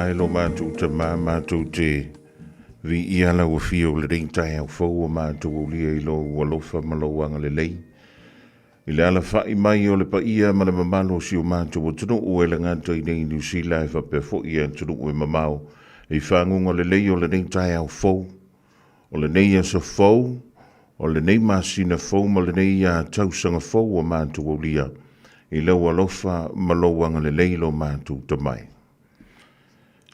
Atua e lo matou Tama, matou te viia lau afio i lenei taeao fou ua matou aulia i lou alofa ma lou agalelei. I le alafai mai o le paia ma le mamalu o si o matou atunuu e le gata i nei Niu Sila e faapea foi i atunuu e mamao i faguga lelei o lenei taeao fou, o lenei aso fou, o lenei masina fou ma lenei tausaga fou ua matou aulia i lou alofa ma lou agalelei lo matou Tamai.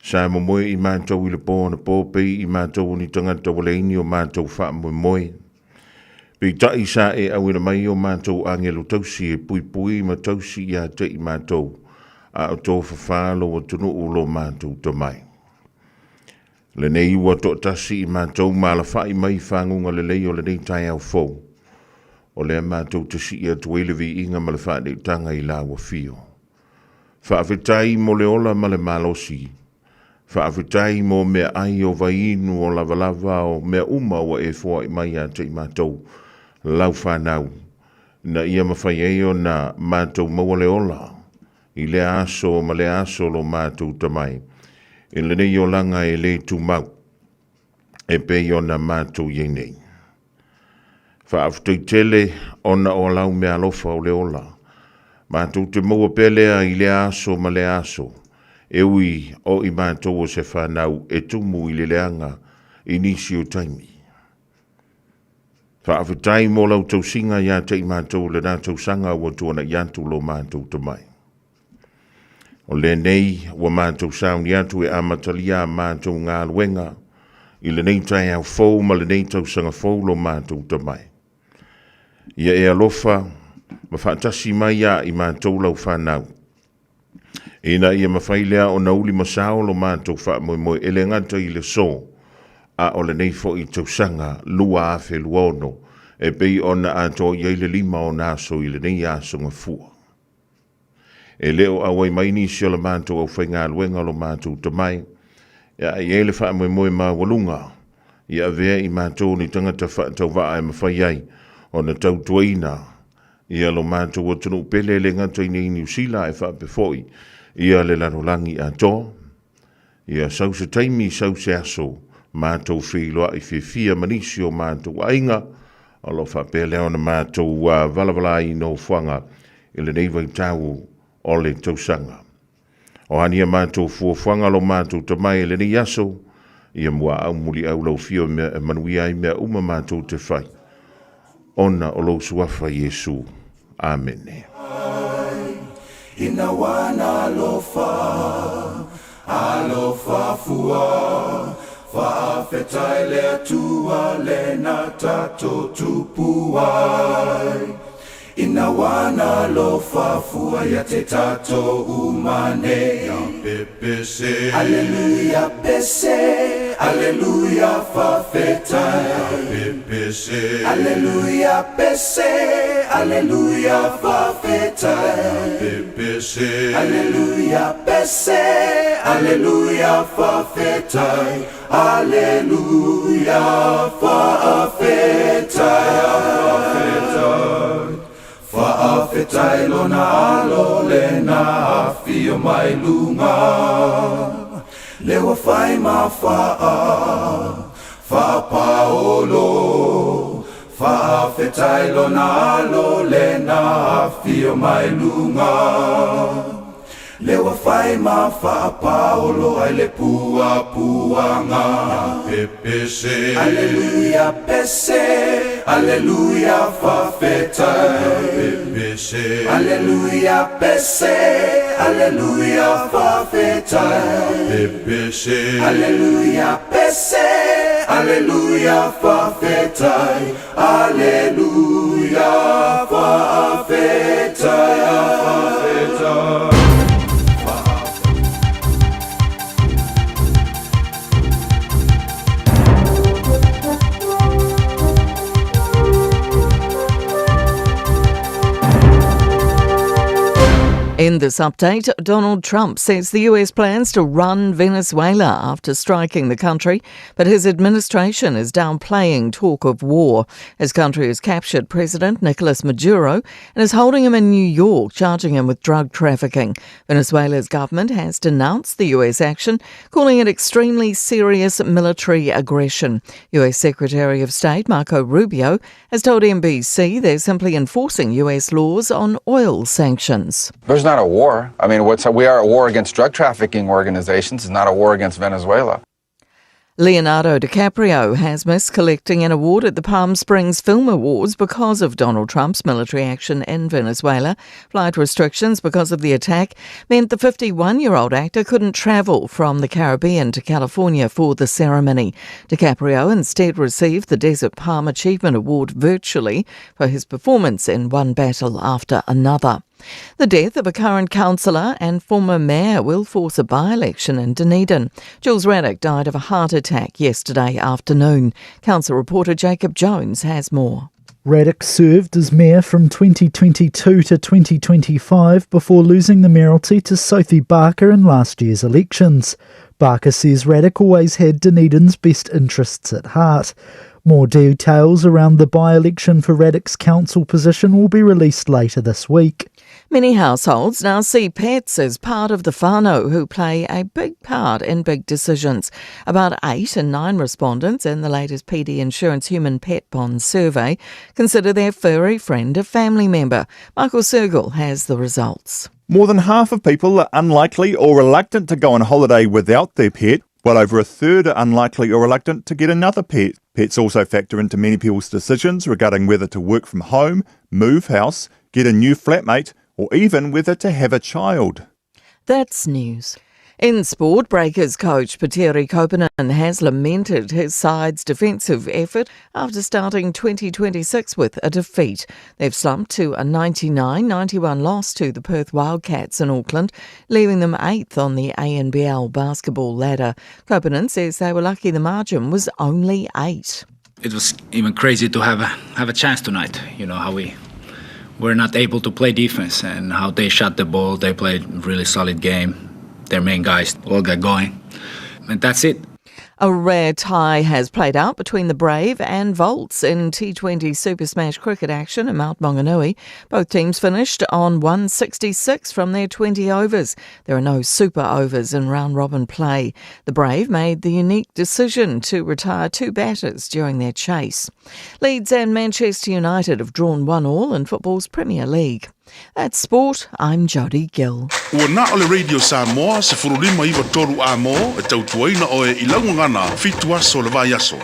Sa momoe i matou i le po anapo pei i matou o ni tagata ua leai ni o matou faamoemoe. Peitai sa e auina mai o matou agelo tausi e puipui ma tausi ia te i matou, a o tofafa lou atunuu lo matou Tamai. Lenei ua toatasi i matou ma alafai mai i faguga lelei o lenei taeao fou, o lea matou te sii atu ai le viiga ma le faaneetaga i lau afio. Faafetai mo le ola ma le malosi. Faafetai mo meaai o vaiinu o lavalava o mea uma ua e foai mai ia te i matou, lau fanau, ina ia mafai ai ona matou maua le ola i lea aso ma lea aso lo matou Tamai, i lenei olaga e le tumau e pei ona matou i ai nei. Faafetai tele ona o lau meaalofa o le ola. Matou te maua pea lea i lea aso ma lea aso, e ui o i matou o se fanau e tumu i le leaga i nisi o taimi. Faafetai mo lau tausiga ia te i matou i lena tausaga ua tuanai atu lo matou Tamai. O lenei ua matou sauni atu e amatalia a matou galuega i lenei taeao fou ma lenei tausaga fou lo matou Tamai. Ia e alofa ma faatasi mai ia i matou lau fanau, ina ia mafai lea ona uli ma sao lo matou faamoemoe e le gata i le so, a o lenei foi tausaga 2026 e pei ona atoa i ai le 5 o na aso i lenei aso Gafua. E le o auai mai nisi o le matou aufaigaluega o lo matou Tamai, ae i ai le faamoemoe maualuga ia avea i matou ni tagata faatauvaa e mafai ai ona tautuaina ia lo matou atunuu pele e le gata i nei Niu Sila ae faapea foi ia le lalolagi atoa. Ia sau se taimi, sau se aso, matou feiloai fiafia ma nisi o matou aiga, o lo o faapea lea ona matou valavala ai i nofoaga i lenei vaitau o le tausaga. O a ni a matou fuafuaga lo matou Tamai i lenei aso, ia muaau muliau lau afio e manuia ai mea uma matou te fai, ona o lou suafa Iesu. Amene. Ina ua alofa, alofa fua, faafetai le Atua lena tatou tupu ai. Ina ua alofa fua ia te tatou uma nei. Pese. Aleluia pese, aleluia faafetai. Pese. Aleluia pese, aleluia faafetai. Pese. Aleluia pese, aleluia faafetai. Aleluia faafetai. Faafetai. Faafetai lona alo lena afio mai luga. Le ua fai ma faa, faapaolo. Faafetai lona alo lena afio mai luga. Le ua fai ma faapaolo ai le puapuaga. Pese. Aleluia pese, aleluia faafetai. Pese. Aleluia pese, aleluia faafetai. Pese. Aleluia pese, aleluia faafetai. Aleluia faafetai. Faafetai. In this update, Donald Trump says the US plans to run Venezuela after striking the country, but his administration is downplaying talk of war. His country has captured President Nicolas Maduro and is holding him in New York, charging him with drug trafficking. Venezuela's government has denounced the US action, calling it extremely serious military aggression. US Secretary of State Marco Rubio has told NBC they're simply enforcing US laws on oil sanctions. There's not a war. I mean, we are at war against drug trafficking organizations. It's not a war against Venezuela. Leonardo DiCaprio has missed collecting an award at the Palm Springs Film Awards because of Donald Trump's military action in Venezuela. Flight restrictions because of the attack meant the 51-year-old actor couldn't travel from the Caribbean to California for the ceremony. DiCaprio instead received the Desert Palm Achievement Award virtually for his performance in One Battle After Another. The death of a current councillor and former mayor will force a by-election in Dunedin. Jules Raddick died of a heart attack yesterday afternoon. Council reporter Jacob Jones has more. Raddick served as mayor from 2022 to 2025 before losing the mayoralty to Sophie Barker in last year's elections. Barker says Raddick always had Dunedin's best interests at heart. More details around the by-election for Raddick's council position will be released later this week. Many households now see pets as part of the whānau who play a big part in big decisions. About 8 in 9 respondents in the latest PD Insurance Human Pet Bond survey consider their furry friend a family member. Michael Sergel has the results. More than half of people are unlikely or reluctant to go on holiday without their pet, while over a third are unlikely or reluctant to get another pet. Pets also factor into many people's decisions regarding whether to work from home, move house, get a new flatmate, or even whether to have a child. That's news. In sport, Breakers coach Petteri Koponen has lamented his side's defensive effort after starting 2026 with a defeat. They've slumped to a 99-91 loss to the Perth Wildcats in Auckland, leaving them 8th on the ANBL basketball ladder. Koponen says they were lucky the margin was only 8. It was even crazy to have a chance tonight. You know, how we were not able to play defense and how they shot the ball. They played a really solid game. Their main guys all got going. And that's it. A rare tie has played out between the Brave and Volts in T20 Super Smash cricket action at Mount Maunganui. Both teams finished on 166 from their 20 overs. There are no super overs in round-robin play. The Brave made the unique decision to retire 2 batters during their chase. Leeds and Manchester United have drawn 1-1 in football's Premier League. That's sport. I'm Jodie Gill. Ua na o le Radio Samoa, se furulima iwa toru a mō, e tautuaina oe i laugagana, 7 aso le vai aso.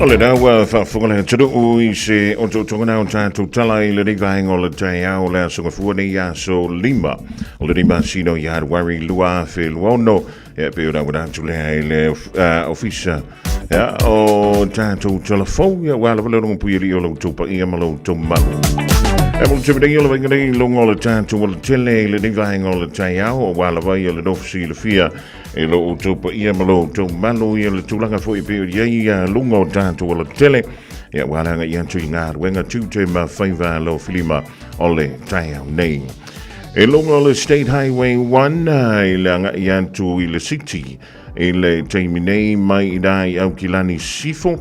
O le nā ua faafofoga le atunuu i se otootoga na o tatou tala i lenei vaega o le taeao o le aso gafua nei aso 5 o lenei masina o Ianuari 2026. Ia pei ona ua atu lea i le ofisa ia o tatou tala fou ia ua lava le logo pui ali o lo outou paia ma lo outou mamalu. E mo te nei o le vaega nei i luga o le tatou alatele i lenei vaega o le taeao o ua lava ia le nofo silafia e lo outou paia ma lo outou mamalu ia le tulaga foi pei o i ai ia luga o tatou alatele ia ua alaga i atu i galuega tiute ma faiva lo filima o le taeao nei. E luga o le State Highway 1 i le agai atu i le city i le taimi nei mai i nā i Aukilani Sifo.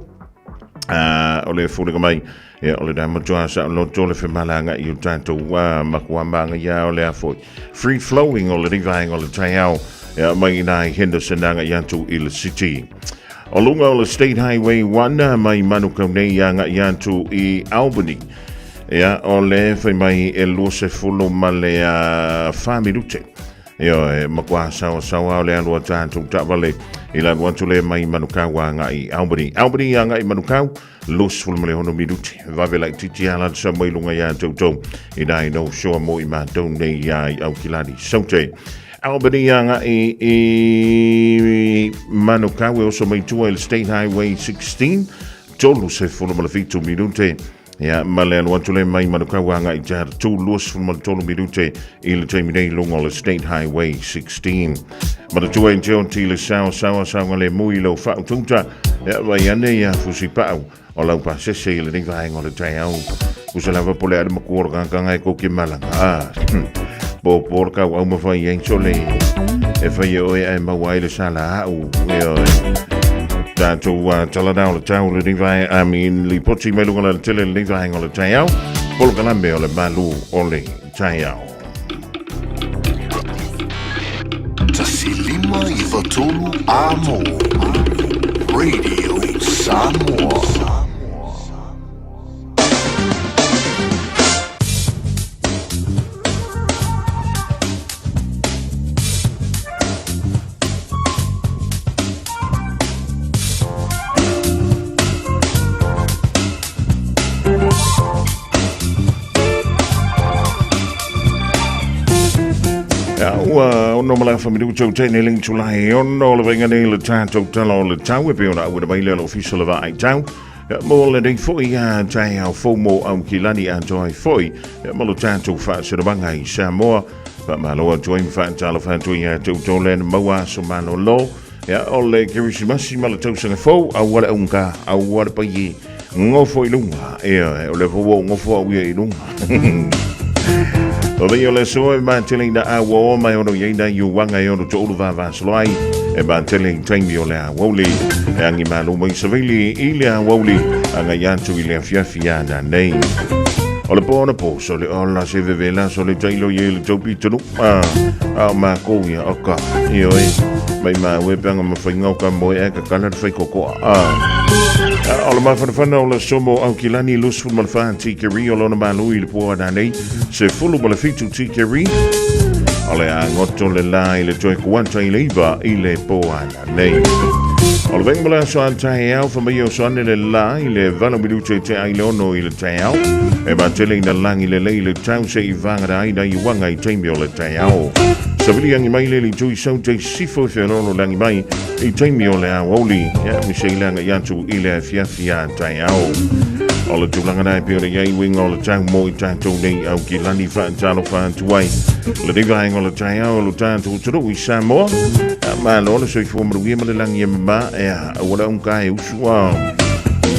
O le foliga mai ia o le nā matua sa o loto le whemalanga i o tātou makua manga ia o le afoi. Free flowing o le rivaenga o le taeao ia mai i nā i Henderson agai atu i le city. O luga o le State Highway 1 mai Manukau nei agai atu i Albany. Ia o le whai mai e 20 ma le 4 minute. Ia e makua sawa sawa o le alu a tātou taavale i la alu atu le mai Manukau agai i Albany. Albany agai i Manukau, 26 minute. Vave laitiiti ala sa mai lunga ia toutou i nā i no soa mo i mātou nei ia i Aukilani Saute. Albany agai i Manukau e oso mai tua i le State Highway 16, 37 minute. Ia, ma le alu atu le mai Manukau agai i Te Atatū, 23 minute i le taimi nei luga o le State Highway 16. Manatua i te oti le sao sawa sawa le mui lau whautauta, ia vai ane ia fusi pau. o lau pasese i lenei vaega o le taeao. Tusa lava po o le a le matua o le tagata e tou te malaga. Ah, po po le tauau ma fai ai sole e fai e oe ae maua ai le sala au. Ioe. Tatou talanao le tau lenei vaega, I mean, lipoti mai luga o le tele lenei vaega o le taeao. Polokalame o le malu o le taeao. 1593 Amo Radio Samoa. Ia, ua ono ma le afa minuta o tene ling tulai ono le vainga nei le tātou tala o le tau e pe ona auina mai le le ofisa le vaai tau. Ia, mo le nei foi a taeao fou mo au ki lani a toi foi. Ia, mo le tātou whaaserawanga i Samoa. Wha malo atu ai mwhaatalo whaatu i a tau le maua aso malo lo. Ia, o le Kerisimasi ma le tausaga fou, aua le augata, aua le paie, gofo i luga. Ia, o le fou o gofo au ia i luga. O vei o le aso e matele ina aua o mai ono iai nai uaga e ono toulu vavasolo ai, e matele i taimi o le aoauli. E agi malo mai savili i le aoauli, agai atu i le afiafi ana nei. O le po ona po, so le ola se vevela, so le tailo i le taupi tonu. A, a o mākou ia, o ka, ioe, mai māu e peanga mawhainga o ka moe e ka kala te whai kokoa. A, a, o le mafanafana o le somo au ki lani lusu ma le wha tikeri o lona mālu i le pua nā nei, se fulu ma le fitu tikeri, o le a ngoto le la i le toe kuata i le iwa i le pua nā nei. O le venga ma le aso a taeao, fa mai o so ane le la i le valo minute te ai le ono i le taeao. E matele ina langi le lei le tau se i vangara ai na i wanga i taimi o le taeao. Savili angi mai le li tui sau te sifo i whenolo langi mai i taimi o le aoauli. Ia, mi se ilanga i atu i le afiafi a taeao. O le tulaga na e pei ona i ai uiga o le tau mo i tatou nei au ki lani whaatalo whaatu ai. Le nei vaega o le taeao o lo tatou atunuu i Samoa. A malo le soifua manuia ma le lagi e mamā e a aua le augata e usu a.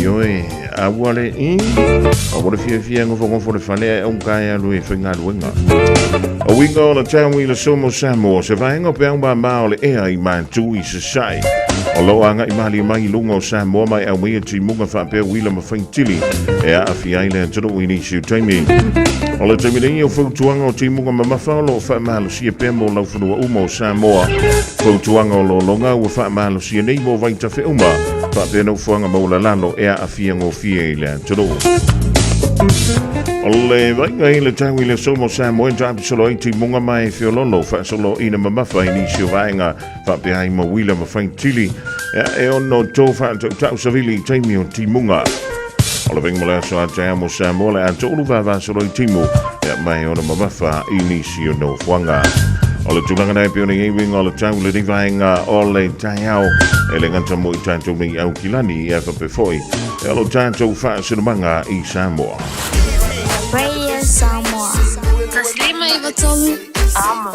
Ioe, aua le i, aua le fiafia e gofogofo le fale ae augata e alu e faigaluega. O uiga o le tau i le Somo Samoa, se vaega o peau māmā o le ea i Matu i Sasae. O lo o agai malie mai i luga o Samoa ma e aumaia timuga faapea uila ma faitili e aafia ai le atunuu i nisi o taimi. O le taimi nei o fautuaga o timuga mamafa o lo o faamalosia pea mo laufanua uma o Samoa. Fautuaga o lologa ua faamalosia nei mo vaitafe uma faapea nofoaga maualalalo e aafia gofie i le atunuu. O le vaaiga i le tau i le aso mo Samoa e taapisolo ai timuga ma e feololo faasoloina mamafa i nisi o vaega faapea ai ma uila ma faitili e ono tō faatautau savili i taimi o timuga. O le vainga mo le aso a taeao mo Samoa le a toulu vavasolo i timu e mai ona mamafa i nisi o nofoaga. O le tulaga nei pei ona i ai uiga o le tau lenei vaega o le taeao e le gata mo i tatou nei au kilani ia faapea foi e o lo tatou faasinomaga i Samoa. Radio Samoa. 1593 Amo.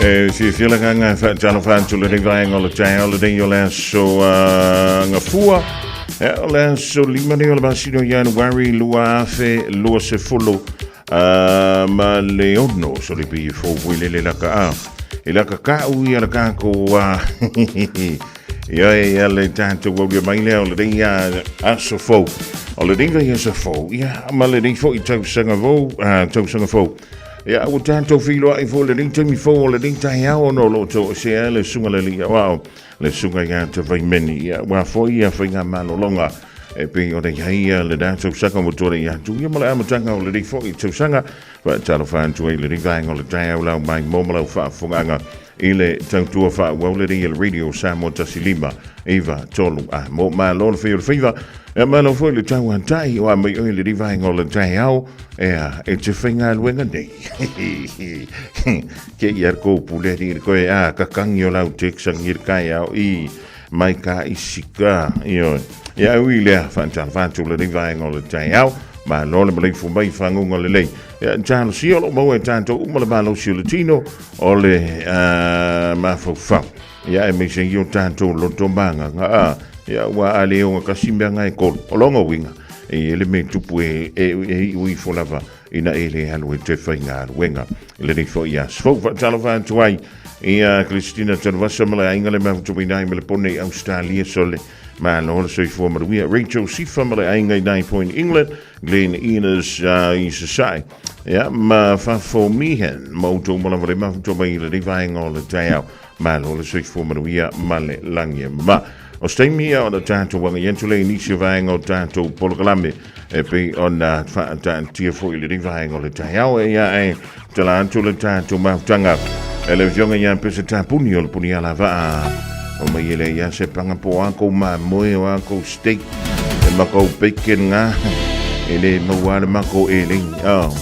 E fiafia le agaga e faatalofa atu lenei vaega o le taeao lenei o le aso Gafua. E, o le aso lima nei o le masina o Ianuari 2020 ma le ono so le pei e fou foi lele laka a. E laka ka'u ia le kākou a. Ia e ia le tātou aulia mai lea o lenei aso fou. O lenei vaiaso fou, ia ma lenei foi tausaga fou, tausaga fou. Ia ua tātou feiloai foi lenei taimi fou o lenei taeao ona o lo o toesea le susuga i le alii aoao, le susuga ia Tavaimeni. Ia ua foi ia faiga malologa e pei ona i ai ia lena tausaga ua tuanai atu ia ma le amataga o lenei foi tausaga. Faatalofa atu ai i lenei vaega o le taeao lau mai mo ma lau faafofogaaga i le tautua faaauau lenei e le Radio Samoa 15 9 3 a mo malo le fai o le faiva e malo foi le tauatai o a mai oe lenei vaega o le taeao e a e te faigaluega nei ke ia kou pule ni koe a kakangi o lau teksangi le kaeao i mai ka isika ioe ia ui lea faatalofa atu lenei vaega o le taeao malo le maleifua mai i faguga lelei ia talosia o loo maua e tatou uma le malosi o le tino o le mafaufau ia aemaise ai o tatou loto ma agaga a ia ua a le ogatasi mea na e tolu o lona uiga e i ai le mea tupu e iu ifo lava ina e le alu e toe faigaluega i lenei foi aso fou. Faatalofa atu ai ia Christina Tanuvasa ma le aiga le mafutuina ai ma le pone i Australia sole malo le soifua manuia. Rachel Sifa ma le aiga i Nine Point England, Glenn Enos i Sasae, ia ma Fafo Meehan ma outou ma lava le mafutua mai i lenei vaega o le taeao. Malo le soifua manuia ma le lagi e mama. O se taimi ia ona tatou agai atu lea i nisi o vaega o tatou polokalame e pei ona faataatia foi i lenei vaega o le taeao e ia e tala atu le tatou mafutaga e le afioga ia Pese Tapuni o le puni alavaa o mai ele ia se panga po a kou mamoe o a kou steak e ma kou bacon ngā e le maua le mako e lei. Oh.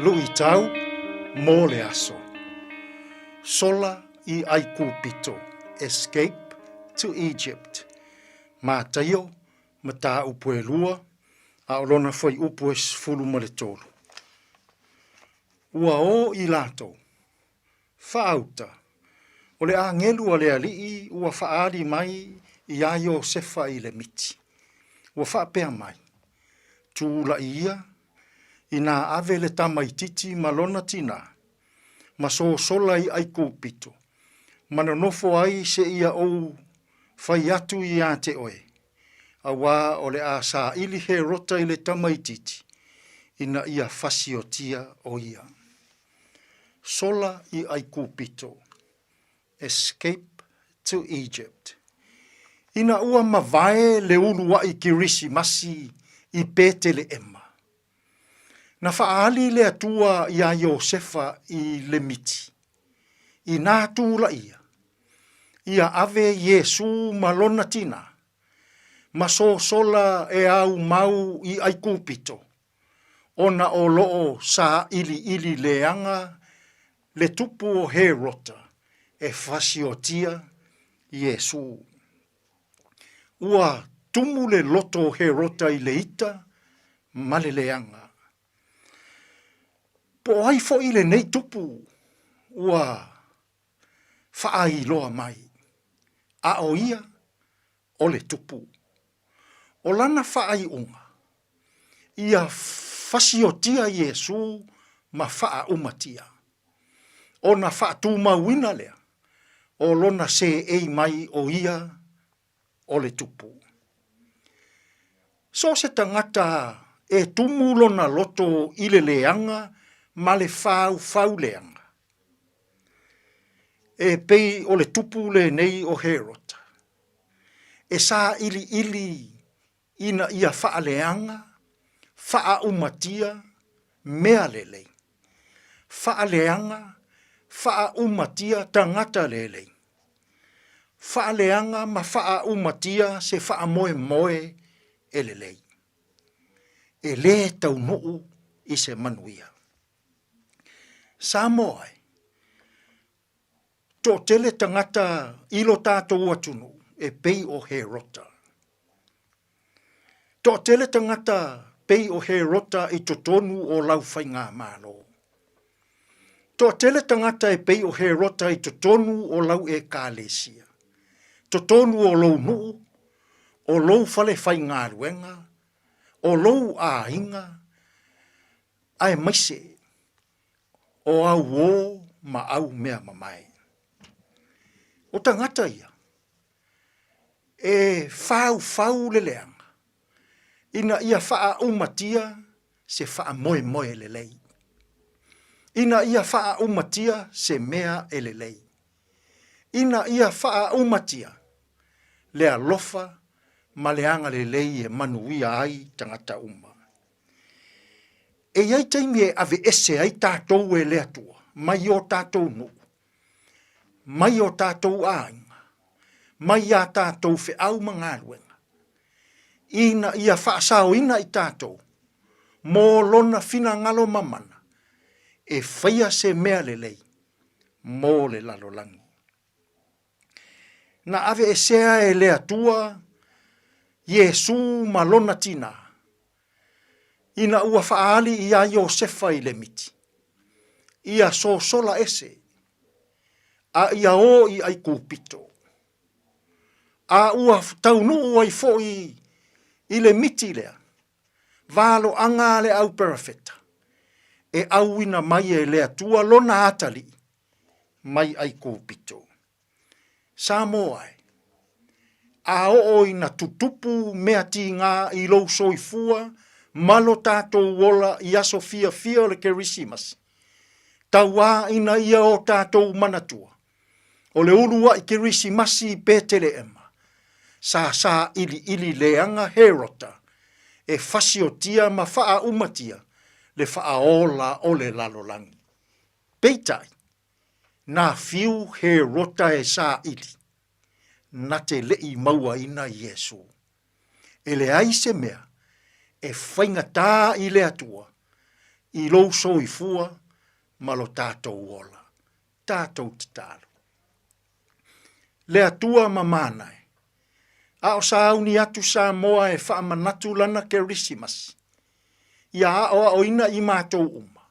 Luitau mo le aso. Sola i Aikupito, Escape to Egypt. Mataio, mataupu e lua, a o lona fuaiupu e 13. Ua o i latou. Faauta, o le agelu a le Alii ua faaali mai iā Iosefa i le miti. Ua faapea mai, Tula'i ia, inā ave le tamaititi ma lona tinā, ma sosola i Aikupito, ma nonofo ai seia ou fai atu iā te oe, auā o le a saili Herota i le tamaititi, ina ia fasiotia o ia. Sola i Aikupito, Escape to Egypt. Ina ua mavae le uluaʻi Kerisimasi i Peteleʻema, na faaali le Atua iā Iosefa i le miti, inā tulaʻia, ia ave Iesū ma lona tinā, ma sosola e au mau i ʻAikupito, ona o lo o saʻiliʻili leaga le tupu o Herota e fasiotia Iesū. Ua tumu le loto o Herota i le ita ma le leaga. Po o ai foʻi lenei tupu ua faailoa mai, a o ia o le tupu. O lana faaiuga, ia fasiotia Iesū ma faaumatia. Ona faatumauina lea o lona seei mai o ia o le tupu. So o se tagata e tumu lona loto i le leaga ma le faufau leaga, e pei o le tupu lenei o Herota, e sailiili ina ia faaleaga, faaumatia mea lelei, faaleaga, faaumatia tagata lelei, faaleaga ma faaumatia se faamoemoe e lelei. E lē taunuu i se manuia. Samoa e, Toatele tagata i lo tatou atunuu e pei o Herota. Toatele tagata pei o Herota i totonu o lau faigamalo. Toatele tagata e pei o Herota i totonu o lau ekalesia, totonu o lou nuu, o lou fale faigaluega, o lou aiga, aemaise o au ō ma au mea mamae. O tagata ia, e faufau le leaga, ina ia faaaumatia se faamoemoe lelei. Ina ia faaaumatia se mea e lelei. Ina ia faaaumatia le alofa ma le agalelei e manuia ai tagata uma. E i ai taimi e aveese ai tatou e le Atua mai o tatou nuu, mai o tatou aiga, mai a tatou feau ma galuega, ina ia faasaoina i tatou mo lona finagalo mamana e faia se mea lelei mo le lalolagi. Na aveesea e le Atua Iesū ma lona tinā, ina ua faaali iā Iosefa i le miti, ia sosola ese, a ia o i ʻAikupito. A ua taunuu ai foʻi i le miti lea, valoaga a le au perafeta, e ʻauina mai e le Atua lona atalii mai ʻAikupito. Samoa e, a oo ina tutupu mea tīgā i lou soifua ma lo tatou ola i aso fiafia o le Kerisimasi, tauā ina ia o tatou manatua, o le uluaʻi Kerisimasi i Peteleʻema, sa sailiili leaga Herota e fasiotia ma faaaumatia le faaola o le lalolagi. Peitai, na fiu Herota e saili, na te leʻi mauaina Iesū. E leai se mea e faigata i le Atua. i lou soifua ma lo tatou ola. Tatou tatalo. Le Atua mamana e, a o sauni atu Samoa e faamanatu lana Kerisimasi, ia aoaoina i matou uma,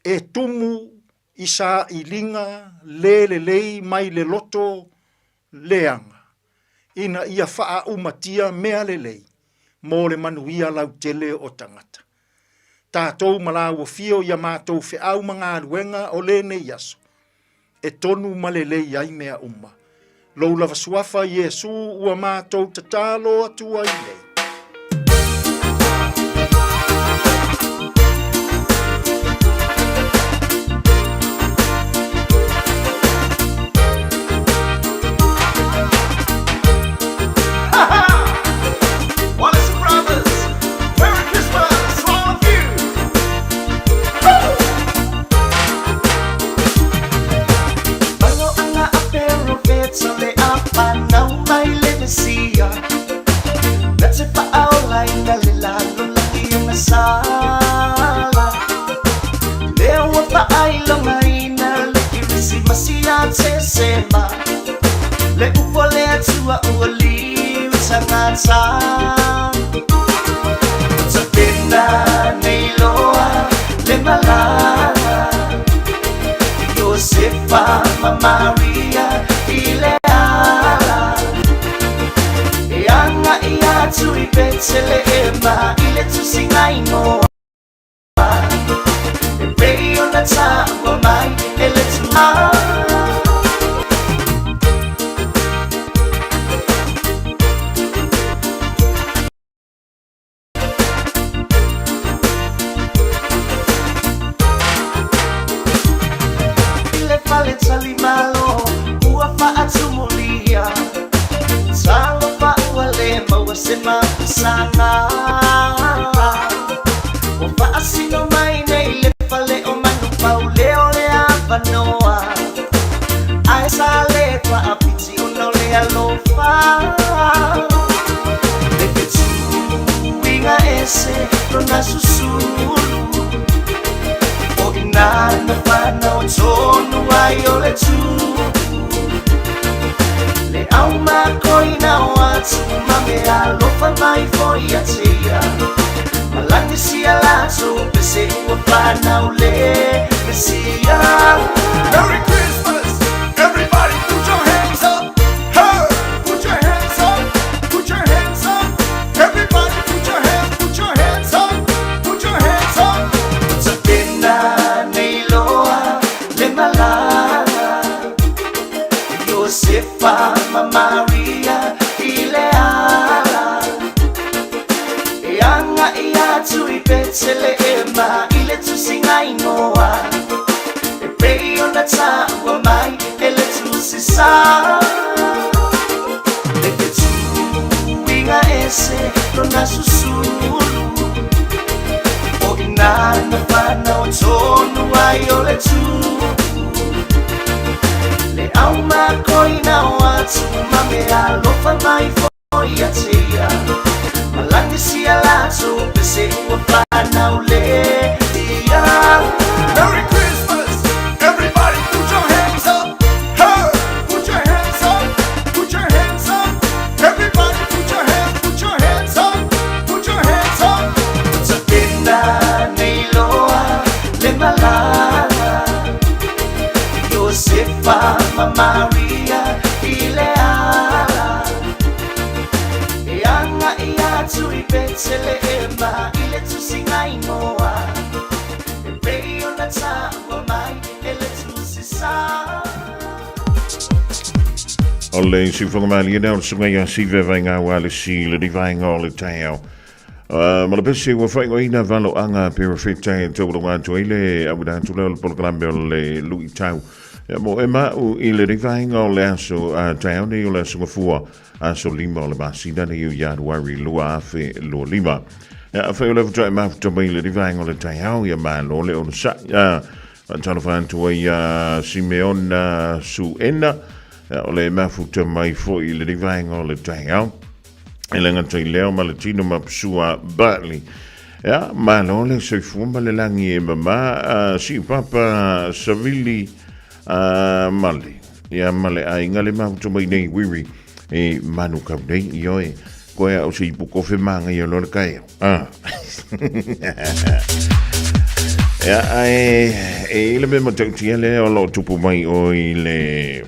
e tumu i sailiga le lelei mai le loto leaga, ina ia faaumatia mea lelei mo le manuia lautele o tagata. Tatou ma la ua fio ia matou feau ma galuega o lenei aso, e tonu ma lelei ai mea uma. Lou lava suafa Iesu ua matou tatalo atu ai nei. Wallace Brothers, Merry Christmas to all of you! Iosefa ma Maria i le ala E agaʻi atu i Peteleema i le tusiga inoa E pei ona taua mai e le I le fale talimalo ua faatumulia Talofa ua le maua se mapusaga Ua faasino mai nei le fale o Manupau le o le avanoa Ae sa le faapiti ona o le alofa Le fetuiga ese lona susulu O ina na fanau tonu ai o le tupu Le au makoina o atu ma mea alofa mai foi ia te ia Malagi sia latou pese ua fanau le Mesia Merry Christmas! Everybody put your hands up! Hey! Put your hands up! Put your hands up! Everybody put your hands, put your hands up! Put your hands up! Tapena nei loa le malala Iosefa ma Maria i le ala E agaʻi atu i Peteleema i le tusiga inoa E pei ona taua mai e le tusi sa Le fetuiga ese lona susulu O ina na fanau tonu ai o le tupu Le au makoina o atu ma mea alofa mai foi ia te ia Malagi sia latou pese ua fanau le ia Merry Christmas! Everybody put your hands up! Hey! Put your hands up! Put your hands up! Everybody put your hands, put your hands up! Put your hands up! Tapena nei loa le malala Iosefa ma Maria i le ala E agaʻi atu i Peteleema i le tusiga inoa E pei ona taua mai e le tusi sa O le siufoga malie lea o le susuga ia Sive Vaigau Alesi le rivaenga o le taeao. Ma le pese ua faaigoaina valoaga perofeta e taualoga atu ai le auina atu lea o le polokalame o le luitau. Ia mo e ma'u i le rivaenga o le aso taeao nei o le aso Gafua, aso 5 o le masina nei o Ianuari 2025. Ia, afai o le faatoa e mafuta mai i le rivaenga o le taeao, ia malo le onosai. Faatalofa atu ai ia Simeona Suena, o le mafuta mai foi i le rivaenga o le taeao. E le gata i lea o Maletino Mapusua Bartley. Ia, malo le soifua ma le lagi e mama, Siupapa Savili Male, ia ma le aiga le mafuta mai nei wiri e Manukau nei, ioe, koe a o se ipu kofe māngai o loa le taeao. Ah. Ia, ae, e i le mea matautia lea o lo o tupu mai o i le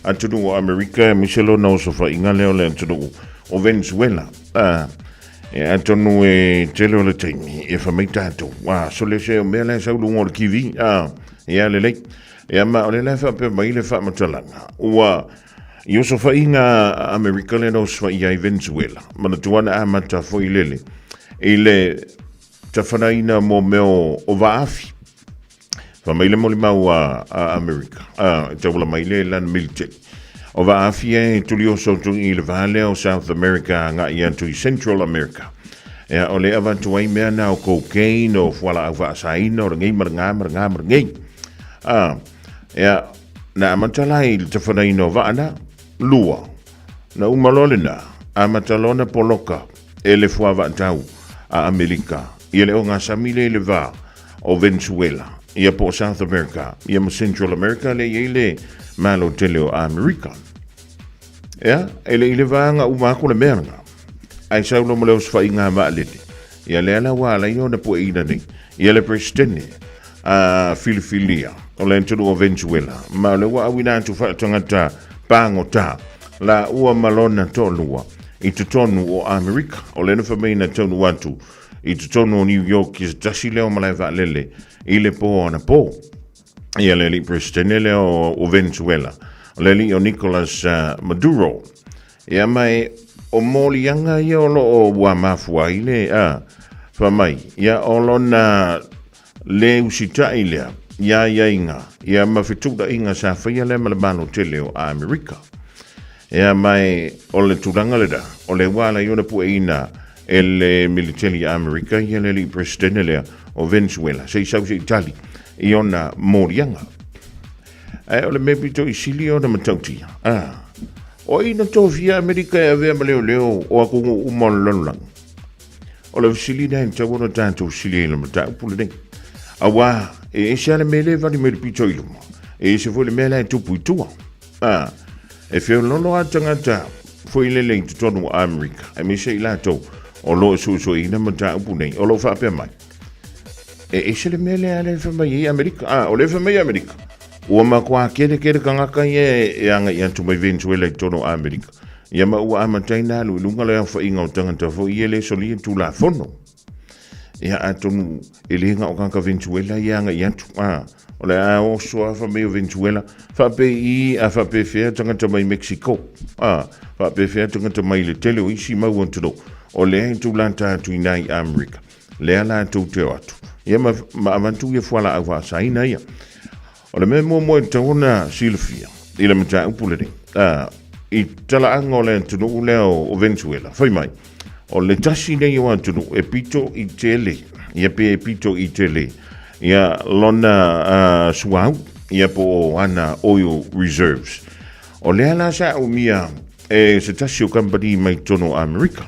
atunuu o Amerika, aemaise lona osofaiga lea o le atunuu o Venezuela. Ah, e atonu e tele o le taimi e whamai tātou. Ah, so le se o mea lea sau luga o le TV. Ah, ia lelei. Ia ma o le lea whaapea mai le whaamatalanga. Ua, i osofaiga a Amerika le na osofai ai Venezuela. Manatua na amata foi lele. I le tawhanaina mō mea o vaafi. Fa mai le molimau a, a Amerika, a, e tauala mai le lana military. O vaafi e tuli oso atu i le vā lea o South America a ngai atu i Central America. Ea, o le avatu ai mea na o cocaine, o fualaau faasaina, o le ngei ma le ngā ma le ngā ma le ngei. A, ea, na amata la i le tawhanaina o vaa na, lua. Na uma loa lena, amata loa na poloka e le fuavaatau a Amerika ia le ogasami lea i le va o Venezuela, ia po o South America, ia ma Central America lea i ai le Malo tele o Amerika. Ea, e le i le vaega uma aku le mea lena. Ae sau loa ma le osofaiga a vaalele. Ia lea la ua ala ai ona pueina nei, ia le Peresetene a filifilia o le atunuu o Venezuela, ma o lea ua auina atu faatagata pagota la ua ma lona toalua i totonu o Amerika. O lea na fai mai na taunuu atu i totonu o New York i se tasi lea o malae vaalele i le pō anapo. Ia le alii Peresetene lea o Venezuela, o le alii o Nicolas Maduro. Ia mai o moliaga ia o lo o ua mafua ai le a fai mai, ia o lona le usitai lea ia aiaiga ia ma fetuunaiga sa faia lea ma le Malo tele o Amerika. Ia mai o le tulaga lena, o le ua ala ai ona pueina e le militeli a Amerika ia le alii Peresetene lea o Venezuela se i sau se i tali i ona moliaga. Ae o le mea pito i sili ona matautia, a, o ai na tofia Amerika e avea ma leoleo o atunuu uma o le lalolagi? O le fesili lea e tatau ona tatou fesili ai i le mataupu lenei. Auā, e ese lava le mea lea e vali mai le pito i luma, e ese foi le mea la e tupu i tua. A, e feoloolo lava tagata foi lele i totonu o Amerika, aemaise i latou o lo o suesueina mataupu nei, o lo o faapea mai, E ese le mea lea lea e fai mai ai Amerika. A, o lea e fai mai Amerika. Ua matua kele kele tagata ia e agai atu mai Venezuela i totonu o Amerika. Ia ma ua amata ai ona alu i luga le aofaiga o tagata foi ia e le solia Tulafono. Ia atonu e le na o tagata Venezuela ia e agai atu. A, o le a oso lava fai mai o Venezuela, faapei a faapefea tagata mai Mexico. A, faapefea tagata mai le tele o isi mau atunuu o lea e tulata atu i ina i Amerika. Lea latou te o atu. Ia ma, ma avatu ia fualaau faasaina ia. O le mea muamua e tatau ona silafia i le mataupu lenei, i talaaga o le atunuu lea o Venezuela, fai mai, o le tasi nei o atunuu e pito i tele, ia pe e pito i tele, ia lona suauu, ia po o ana oil reserves. O lea la sa umia e se tasi o kamupani mai totonu o Amerika.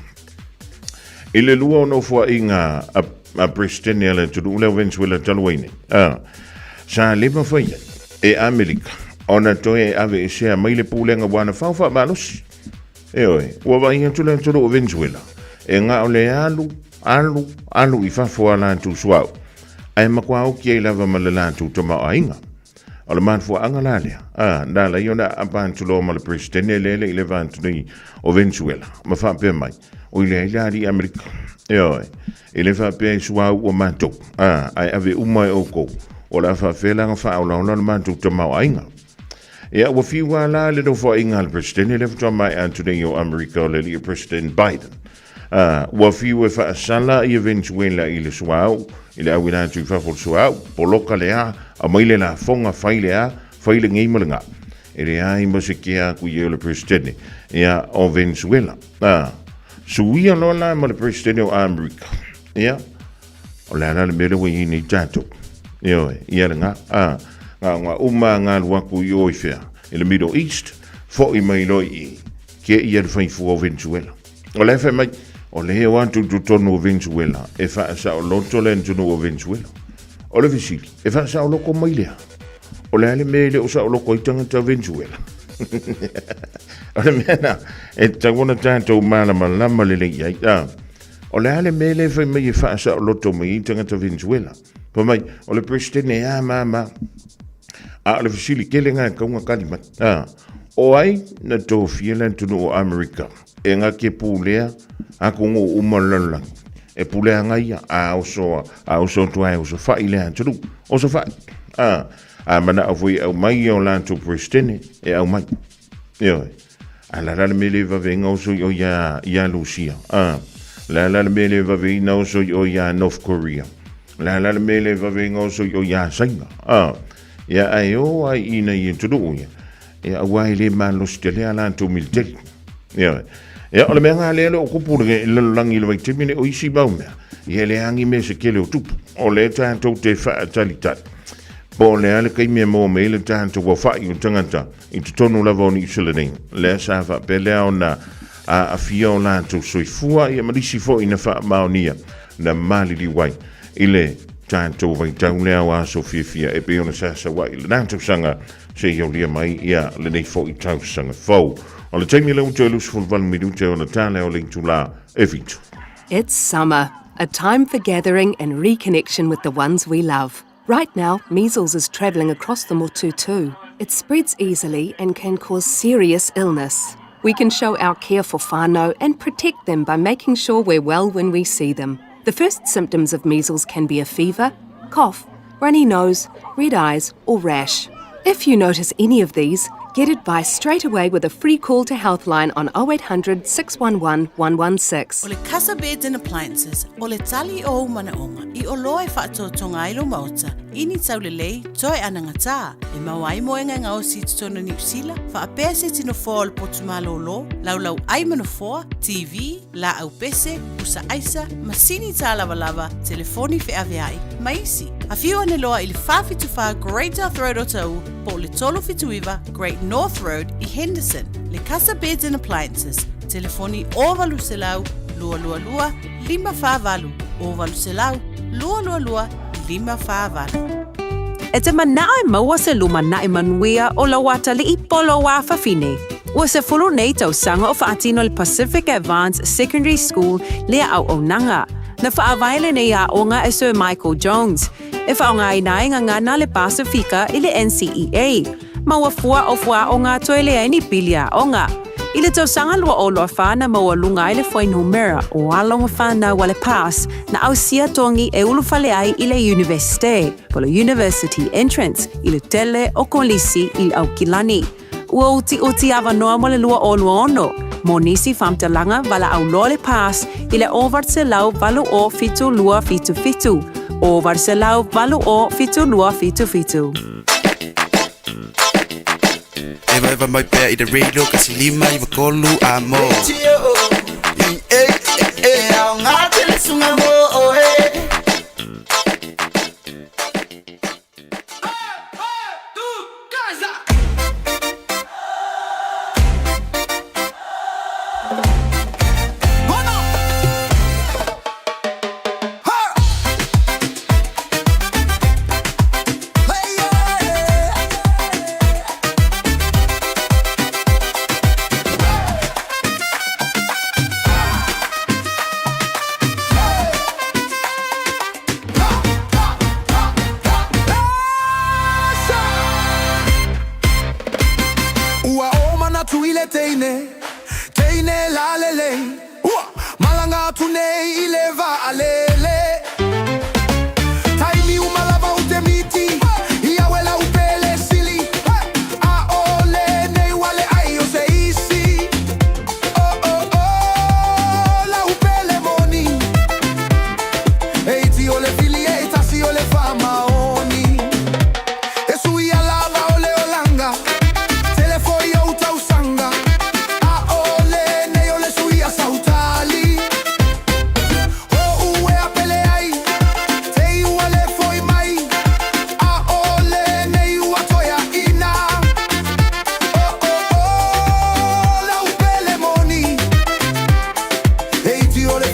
I le lua o nofoaiga a, a Peresetene a le atunuu lea o Venezuela talu ai nei, a, sa le mafai ai e Amerika ona toe aveesea mai le pulega ua ana fao faamalosi. Ioe, ua vaai atu le atunuu o Venezuela, e na o le alu, alu, alu i fafo a latou suauu, ae matua oki ai lava ma le latou tamaoaiga. O le mafuaaga la lea, a, na ala ai ona aapa atu loa ma le Peresetene lea e le i leva atu nei o Venezuela, ma faapea mai, Oi leai le alii Amerika. Ioe, e le faapea e suauu a matou, a, ae ave uma e outou, o le a faapefea la ona faaolaola le matou tamaoaiga. Ia, ua fiu lava la le nofoaiga a le Peresetene lea faatoa maea atu nei o Amerika o le alii President Biden. A, ua fiu e faasala ia Venezuela i le suauu, i le auina atu i fafo o le suauu, poloka le a, aumai le lafoga, fai le a, fai lenei ma lena. E leai ma se kea aku i ai o le Peresetene, ia, o Venezuela. A, suia loa la ma le Peresetene o Amerika. Ia, o le a la le mea lea ua i ai nei tatou. Ioe, ia lena. A, na o ngā uma ngā alu aku i o i whea, i le Middle East, fo'i mai loa i i, ke ia le faifua o Venezuela. O la e fai mai, O lea e o atu i totonu o Venezuela e faasaoloto le atunuu o Venezuela. O le fesili, e faasaoloko mai le a? O le a le mea e le o saoloko ai tagata o Venezuela? O le mea na, e tatau ona tatou malamalama lelei i ai. A, o le a le mea lea e fai mai e faasaoloto mai ai tagata Venezuela? Fai mai, o le Peresetene e a ma ma. A o le fesili tele na e tatau ona tali mai. A, o ai na tofia le atunuu o Amerika e na te pulea atunuu uma o le lalolagi? E pulea ia, a oso, a oso atu ai, oso fai le atunuu. Oso fai. A, a manao foi e aumai o latou Peresetene, e aumai. Ioe. A la la le mea le vave ai oso i o ia, ia Lusia. A, la la le mea le vave ai oso i o ia North Korea. La la le mea le vave ai oso i o ia Saina. A, ia ai o ai ina i atunuu ia. Ia aua e le malosi tele a latou militeri. Ioe. Ia o le mea ngā lea le o kupu le lalolagi i le vaitaimi nei o isi mau mea. Ia e leai ni mea se tele o tupu. O lea tatou te faatalitali. Po o le a le taimi e maua mai ai le tatou aofai o tagata i totonu lava o Niu Sila nei. Lea sa faapea lea ona aafia o latou soifua ia ma nisi foi na faamaonia na maliliu ai i le tatou vaitau lea o aso fiafia e pei ona sasau ai i lena tausaga seia aulia mai ia lenei foi tausaga fou. O le taimi lea ua toe 28 minute ona ta lea o le itulā e 7. It's summer, a time for gathering and reconnection with the ones we love. Right now, measles is travelling across the motu too. It spreads easily and can cause serious illness. We can show our care for whānau and protect them by making sure we're well when we see them. The first symptoms of measles can be a fever, cough, runny nose, red eyes, or rash. If you notice any of these, get advice straight away with a free call to Healthline on 0800 611 116. O le Casa Beds and Appliances, o le tali o ou manaoga, i oloa e faatotoga ai lou maota, i ni taulelei, toe anagatā, e maua ai moega e gaosi i totonu o Niu Sila, faapea se tino foa o le potu malōlō, laulau ai ma nofoa, TV, laau pese, pusa aisa, masini tālavalava, telefoni feaveai, ma isi. Afio ane loa i le 474 Great South Road o Taʻu po o le 379 Great North Road i Henderson. Le Casa Beds and Appliances, telefoni 0800 222 548, 0800 222 548. E te manao e maua se lumanaʻi manuia o lou atalii po o lou afafine. Ua 10 nei tausaga o faatino le Pacific Advanced Secondary School lea auaunaga. Na faavae lenei aoga e Sir Michael Jones, e faaaogaina ai gagana le Pasifika i le NCEA, ma ua fua o fuaaoga toe leai ni pili aoga. I le tausaga 2024 na maualuga ai le fuainumera o alo ma fanau a le PASS na ausia togi e ulufale ai i le Iunivesite, po o le University Entrance, i le tele o kolisi i le Aukilani. Ua utiuti avanoa mo le 2026, mo nisi faamatalaga valaau loa le PASS i le 808 7277, 808 7277. Evaeva mai pea i le radio kasi lima iwa tolu a mo. E aoga tele suga mo oe. Ua o manatu i le teine, teine lalelei. Ua malaga atu nei i le vaalele. Taimi uma lava u te miti, i au e lau pele sili. Aole nei ua le ai o se isi. Oh oh oh, lau pele moni. E iti o le fili e tasi o le faamaoni. E sui a lava o le olaga, tele foi ou tausaga. Aole nei o le sui a sautali. O uea pele ai, te i ua le foi mai. Aole nei ua toe aina. Oh oh oh, lau pele moni. E iti o le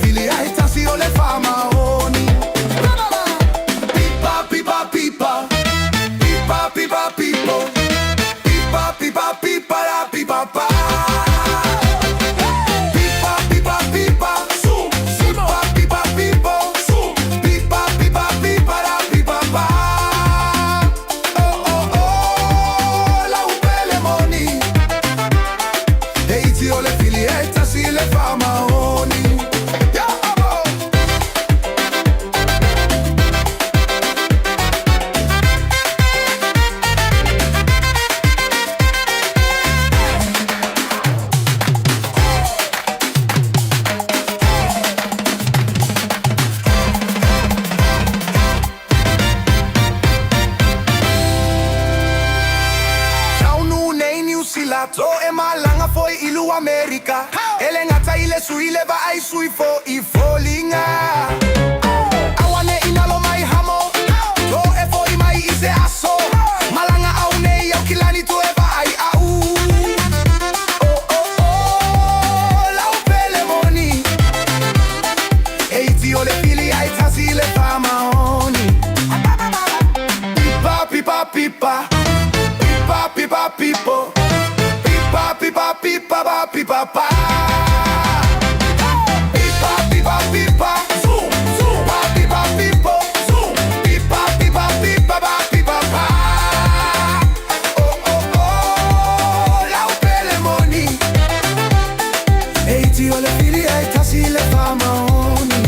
Amerika E le gata i le sui le vaai sui fo i foliga Aua ne i nalo mai hamo To e fo'i mai i se aso Malaga au nei au kilani toe vaai au Oh oh oh lau pele moni E iti o le fili ai tasi le faamaoni Pipa pipa pipa Pipa pipa pipo Pipa pipa pipa pa pipa pa Pipa pipa pipa Zoom zoom Pa pipa pipo Zoom Pipa pipa pipa pa pipa pa Oh oh oh lau pele moni E iti o le fili ai tasi le faamaoni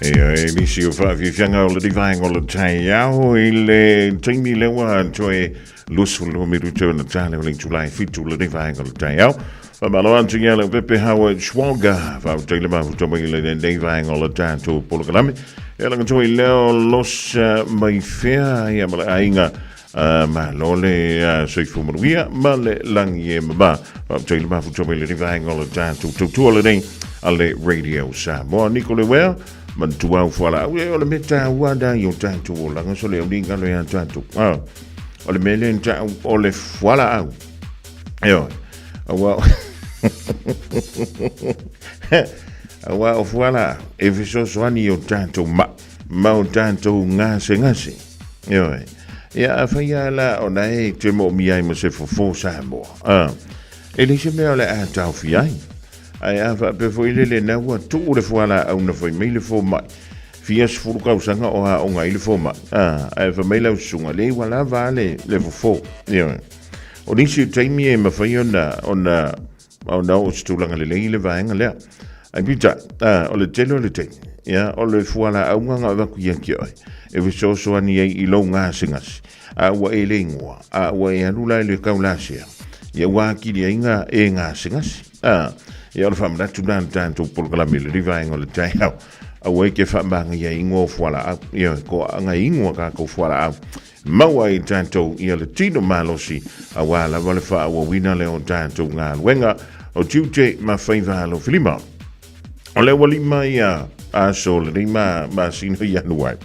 Ia, e nisi o whaafiafianga o le rivaenga o le taiao i le taimi lewa toe 22 minuto na tale o le Julai 7 le rivaenga o le taiao. Whamalo atu ia le Pepe Howard Schwager, whautaile mafuta mai le lenei vaenga o le tātou polokalame. E langa toi leo losa mai fea ia ma le aiga ma lo le soifua manuia ma le langi e mama. Whautaile mafuta mai le vaenga o le tātou tautua lenei a le Radio Samoa. Niko le wea, mantua au fuala au e o le meta ua da i o tātou o langa so le au ni ngalo ia tātou. O le mele o le fuala au. Ioe. Aua Aua o fuala e fesoasoani i o tātou ma, ma o tātou gasegase. Ioe. Ia a whai a la o na e te mo mi ai mo se fofo Samoa. E le se mea o le a taufi ai. Ai a wha pe fo ile le na ua tuu le fuala au na whai mai le fo mai. Fia sefulu kausaga o aoga ai le fomai. Ae fai mai lau susuga, leai ua lava a le, le fofo. Ioe. O nisi o taimi e mafai ona, ona, ona oo se tulaga lelei i le vaega lea. Ai peitai, o le tele o le taimi, ia, o le fualaauga na avatu ia te oe, e fesoasoani ai i lou gasegase, a ua e le igoa, a ua e alu la i le taulasea, ia ua atili ai na e gasegase. Ia o le faamanatu lena a le tatou polokalame i le vaega o le taeao. Aua e te faamagaia ingoa o fualaau. Ioe, ko aaga ingoa tatou fualaau. Maua ai tatou ia le tino malosi, auā lava le faaauauina lea o tatou galuega o tiute ma faiva alofilima. O lea ua lima ia aso o lenei ma, masina o Ianuari.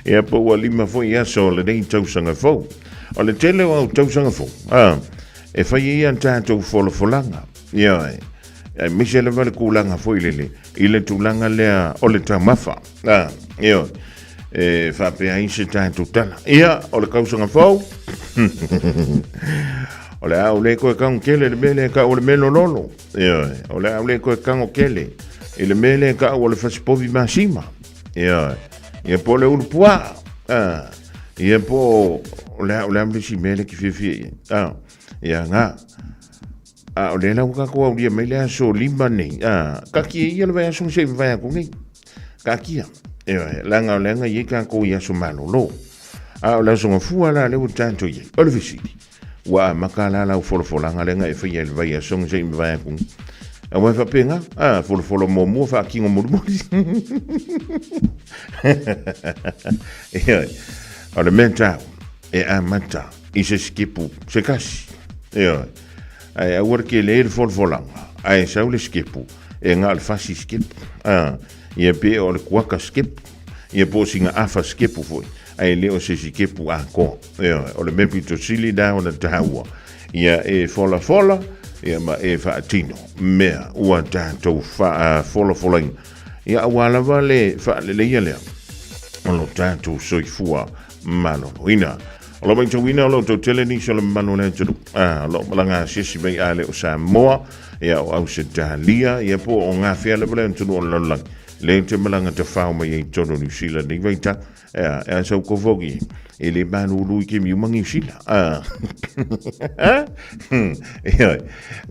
Ia po ua lima foi aso o lenei tausaga fou. O le tele o au tausaga fou, e fai ai a tatou folafolaga. Ioe. Aemaise lava le tulaga foi lele i le tulaga lea o le taumafa. Ah, ioe. E faapea ai se tatou tala. Ia, o le tausaga fou. O le a ou le toe tago tele i le mea lea e tau o le mea lololo. Ioe. O le a ou le toe tago tele i le mea lea e tau o le fasipovi masima. Ioe. Ia po o le ulu puaa. Ah, ia po o le a o le a le isi mea lea e te fiafia i ai. Ah, ia ngā. A o lea la ua tatou aulia mai le aso lima nei, a, kakia ia le vaiaso se i mavae atu nei. Kakia. Ioe, leaga o le aga i ai tatou i aso malolo. A o le aso gafua la lea ua tatou i ai. O le fesili, ua amata la lau folafolaga lea na e faia i le vaiaso se i mavae atu nei? Aua e faapena, a, folafola muamua faatino mulimuli. Ioe, o le mea taua, e amata i se sikepu se tasi. Ioe. Ae aua le tele le folafolaga, ae sau le sikepu, e na o le fasi sikepu. A, ia pe o le kuaka sikepu, ia po o sina afa sikepu foi, ae le o se sikepu atoa. Ioe, o le mea pito sili lena ona taua, ia e folafola, ia ma e faatino mea ua tatou faafolafolaina. Ia aua lava le faaleleia lea o lo tatou soifua maloloina. O lo matauina o lo outou tele nisi o le mamalu o le atunuu. A, o lo o malaga asiasi mai a le o Samoa, ia o Ausetalia, ia po o gafea lava le atunuu o le lalolagi. Lea te malaga tafao mai ai totonu o Niu Sila nei vaitau. Ea, e a sau kofogi, e le malulu i ke miuma Niu Sila. Ah. Ioe,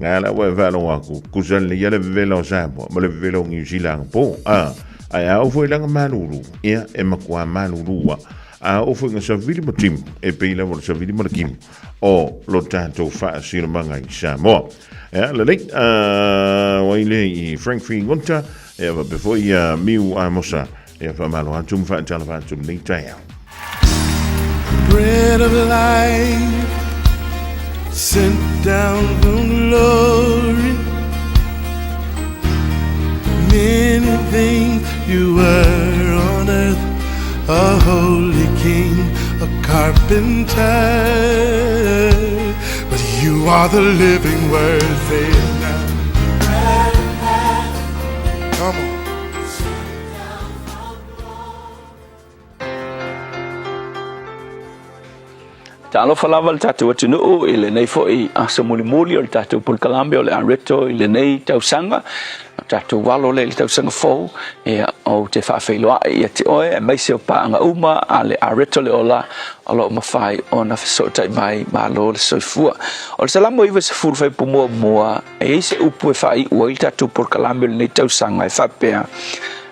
ngā la ua e whaalogo aku, kusa le ia le vevela o Samoa, ma le vevela o Niu Sila anapo. Ah, ae a oo foi langa malulu, ia, e makuā malulu ua. A oo foi nga savili ma timu, e pei lava o le savili ma le kimu o lo tātou faasilamaga i Samoa. Ea, lelei, wai le i Frank Figonta, ea faapea foi ia Miu Amosa, ea faamalo atu ma faatalofa atu lenei taeao. Bread of life sent down from glory. Many things you were on earth, a holy king, a carpenter. But you are the living word, say it now. Come on. Talofa lava le tatou atunuu i lenei foi aso mulimuli o le tatou polokalame o le Areto i lenei tausaga. O tatou alo lea i le tausaga fou, ia, ou te faafeiloai ia te oe, aemaise o paaga uma a le Areto le Ola o lo o mafai ona fesootai mai, malo le soifua. O le Salamo 90 fuaiupu muamua, e i ai se upu e faaiu ai le tatou polokalame o lenei tausaga e faapea,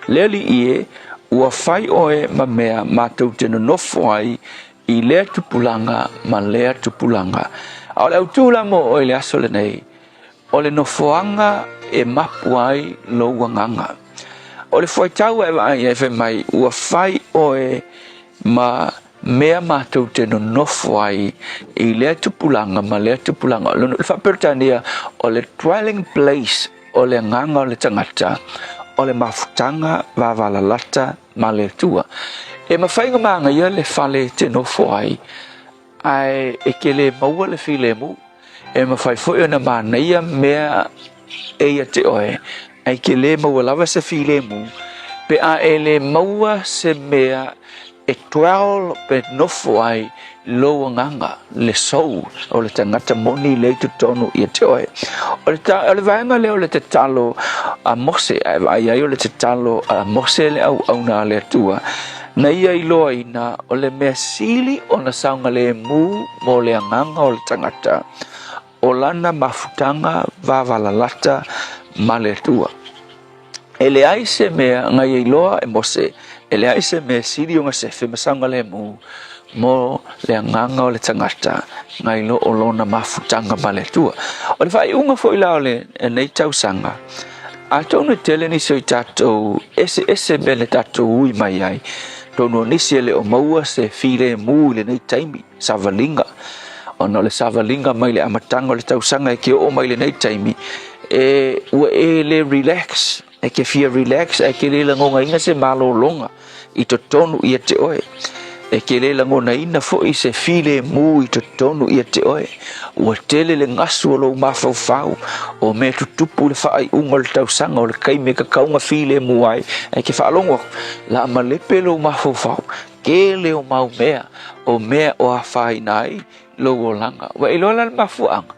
Le Alii e, ua fai oe ma mea matou te nonofo ai i lea tupulaga ma lea tupulaga. A o le autū la mo oe i le aso lenei, o le nofoaga e mapu ai lou agaga. O le fuaitau e vaai ai fai mai, ua fai oe ma mea matou te nonofo ai i lea tupulaga ma lea tupulaga. O le faa-Peretania, o le dwelling place o le agaga o le tagata, o le mafutaga vavalalata ma le Atua. E mafai ona manaia le fale e te nofo ai, ae e te le maua le filemu. E mafai foi ona manaia mea e ia te oe, ae te le maua lava se filemu, pe a e le maua se mea e dwell pe nofo ai lou agaga, le soul o le tagata moni lea i totonu ia te oe. O le, ta, o le vaega lea o le tatalo a Mose, ae vaai ai o le tatalo a Mose le auauna a le Atua, na ia iloaina o le mea sili ona saogalemu mo le agaga o le tagata, o lana mafutaga vavalalata ma le Atua. E leai se mea na ia iloa e Mose, e leai se mea sili ona sefe ma saogalemu mo le agaga o le tagata nai lo o lona mafutaga ma le Atua. O le faaiuga foi la o lenei tausaga, atonu e tele nisi o i tatou eseese mea na tatou ui mai ai, atonu o nisi e le o maua se filemu i lenei taimi, savaliga, ona o le savaliga mai le amataga o le tausaga e ke oo mai lenei taimi, e ua e le relax, e ke fia relax, ae ke le lagonaina se malologa i totonu ia te oe. E ke le lagonaina foi se filemu i totonu ia te oe. Ua tele le gasu o lou mafaufau, o mea tutupu i le faaiuga o le tausaga o le taimi e tatau ona filemu ai, ae ke faalogo atu, la malepe lou mafaufau, Tele o mau mea, o mea o afaina ai lou olaga. Ua e iloa la le mafuaaga?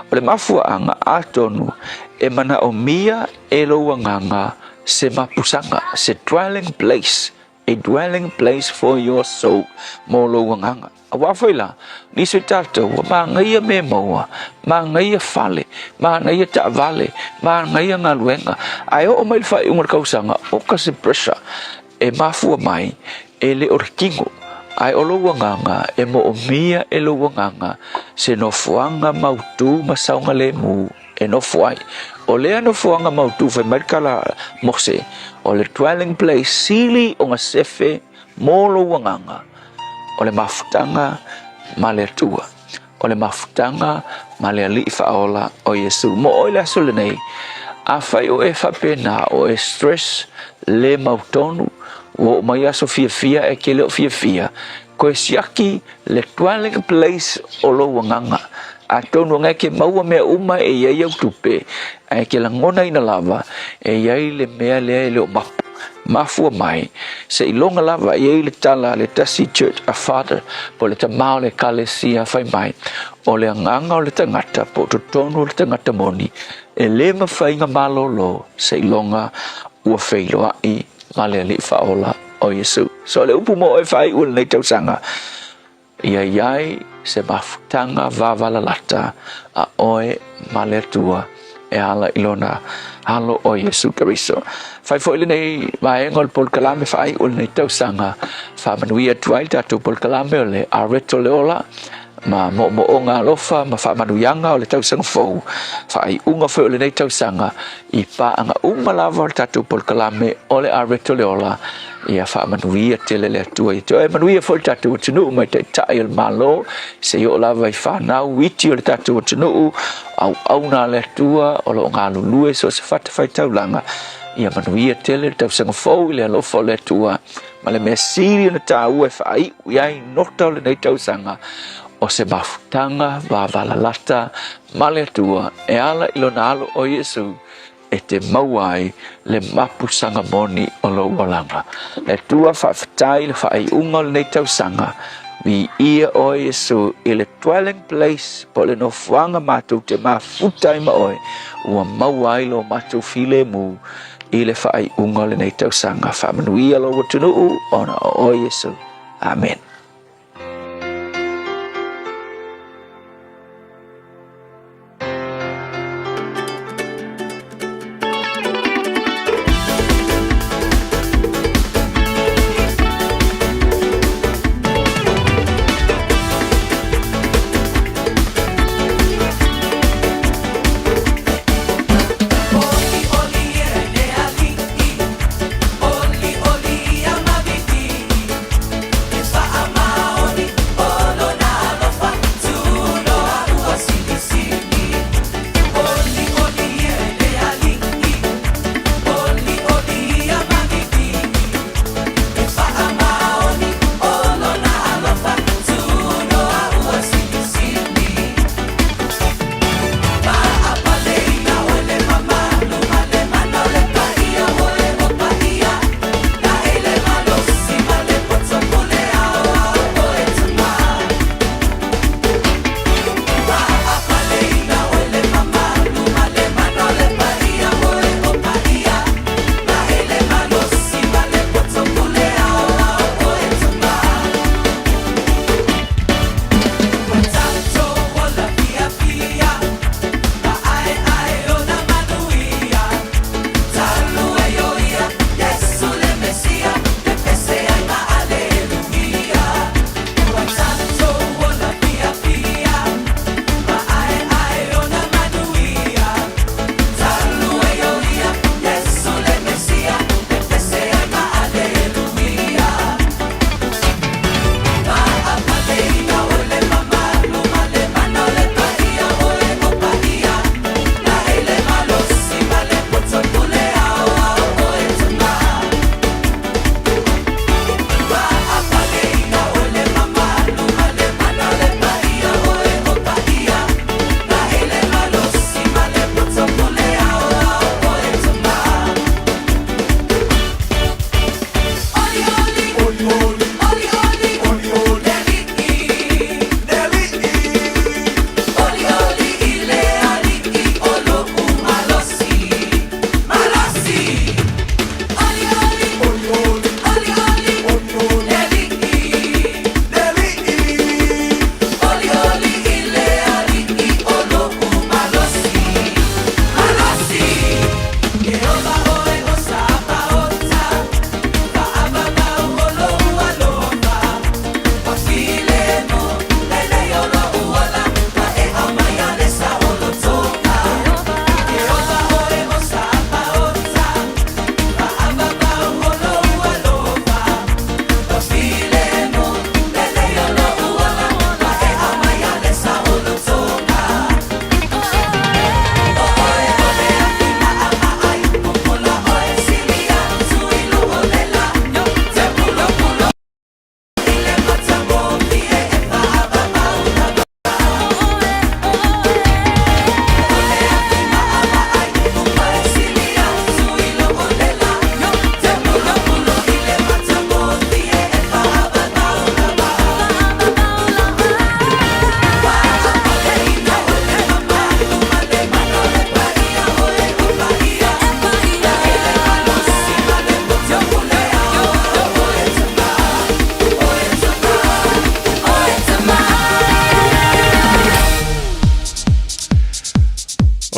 O le mafuaaga atonu e manaomia e lou agaga se mapusaga, se dwelling place, a dwelling place for your soul, mo lou agaga. Aua foi la, nisi o tatou ua manaia mea maua, manaia fale, manaia taavale, manaia galuega, ae oo mai le faaiuga o le tausaga, oka se pressure E mafua mai, e le o le kino, ae o lou agaga e moomia e lou agaga se nofoaga mautū ma saogalemu e nofo ai. O lea nofoaga mautū fai mai le tala a Mose, o le dwelling place sili ona sefe mo lou agaga, o le mafutaga ma le Atua, o le mafutaga ma le Alii Faaola o Iesu. Mo oe le aso lenei, afai o e faapena, o e stress, le mautonu, ua oo mai aso fiafia e ke le o fiafia, koe siaki le dwelling place o lou agaga. Atonu e ke maua mea uma e i ai au tupe, ae ke lagonaina lava e i ai le mea lea e le o mapu. Mafua mai, seiloga lava e i ai le tala a le tasi church a father, po o le tama o le ekalesia fai mai, o le agaga o le tagata po o totonu o le tagata moni, e le mafai ona malolo seiloga Ua feiloaʻi ma le Alii Faaola o Iesu. So le upu mo oe faaiu i lenei tausaga, ia i ai se mafutaga vavalalata a oe ma le Atua e ala i lona alo o Iesu Keriso. Fai foi lenei vaega o le polokalame faaiu o lenei tausaga, faamanuia atu ai le tatou polokalame o le Areto le Ola ma moomooga alofa ma faamanuiaga o le tausaga fou, faaiuga foi o lenei tausaga i paaga uma lava o le tatou polokalame o le Areto le Ola. Ia faamanuia tele le Atua ia te oe, manuia foi le tatou atunuu mai taitai o le Malo, se i oo lava i fanau iti o le tatou atunuu, auauna a le Atua o lo o galulue so o se fatafaitaulaga. Ia manuia tele le tausaga fou i le alofa o le Atua, ma le mea sili ona taua e faaiu i ai nota o lenei tausaga, o se mafutaga vavalalata ma le Atua e ala i lona alo o Iesu, e te maua ai le mapusaga moni o lou olaga. Le Atua faafetai i le faaiuga o lenei tausaga, viia oe Iesu i le dwelling place po o le nofoaga matou te mafuta ai ma oe, ua maua ai lo matou filemu i le faaiuga o lenei tausaga. Faamanuia lou atunuu ona o oe Iesu. Amen.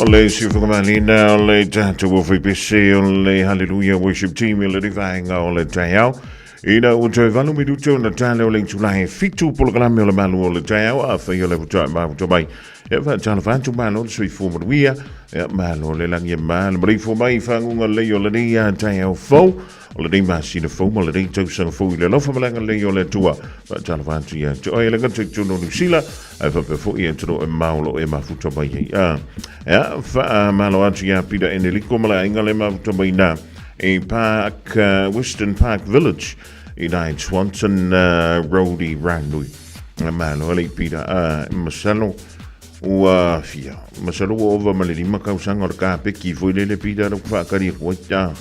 O le siufagamaliina o le tatou o faipese o le Hallelujah Worship Team i le vaenga o le taeao. Ina ua toe valu minute ona tale o le itula e fitu polokalame o le malu o le taeao a whai o le puta mahuta mai. E whaatalofa atu malo le soifua manuia. E malo le langi e malo maleifua mai i faguga lelei o lenei a taeao fou. O lenei masina fou ma lenei tausaga fou i le alofa ma le agalelei o le Atua. Faatalofa atu ia te oe le gata i totonu o Niu Sila, ae faapea foi i atunuu e mamao o lo o e mafuta mai ai. A, ea, faamalo atu ia Pita Eneliko ma le aiga le mafuta mai nā i Park, Western Park Village i nā i Swanson Road i Ranui. Malo ale i Pita, masalo, Ua fia. Masalo ua ova ma le lima tausaga o le kapeki foi lele pita le whaakari aku ai tā.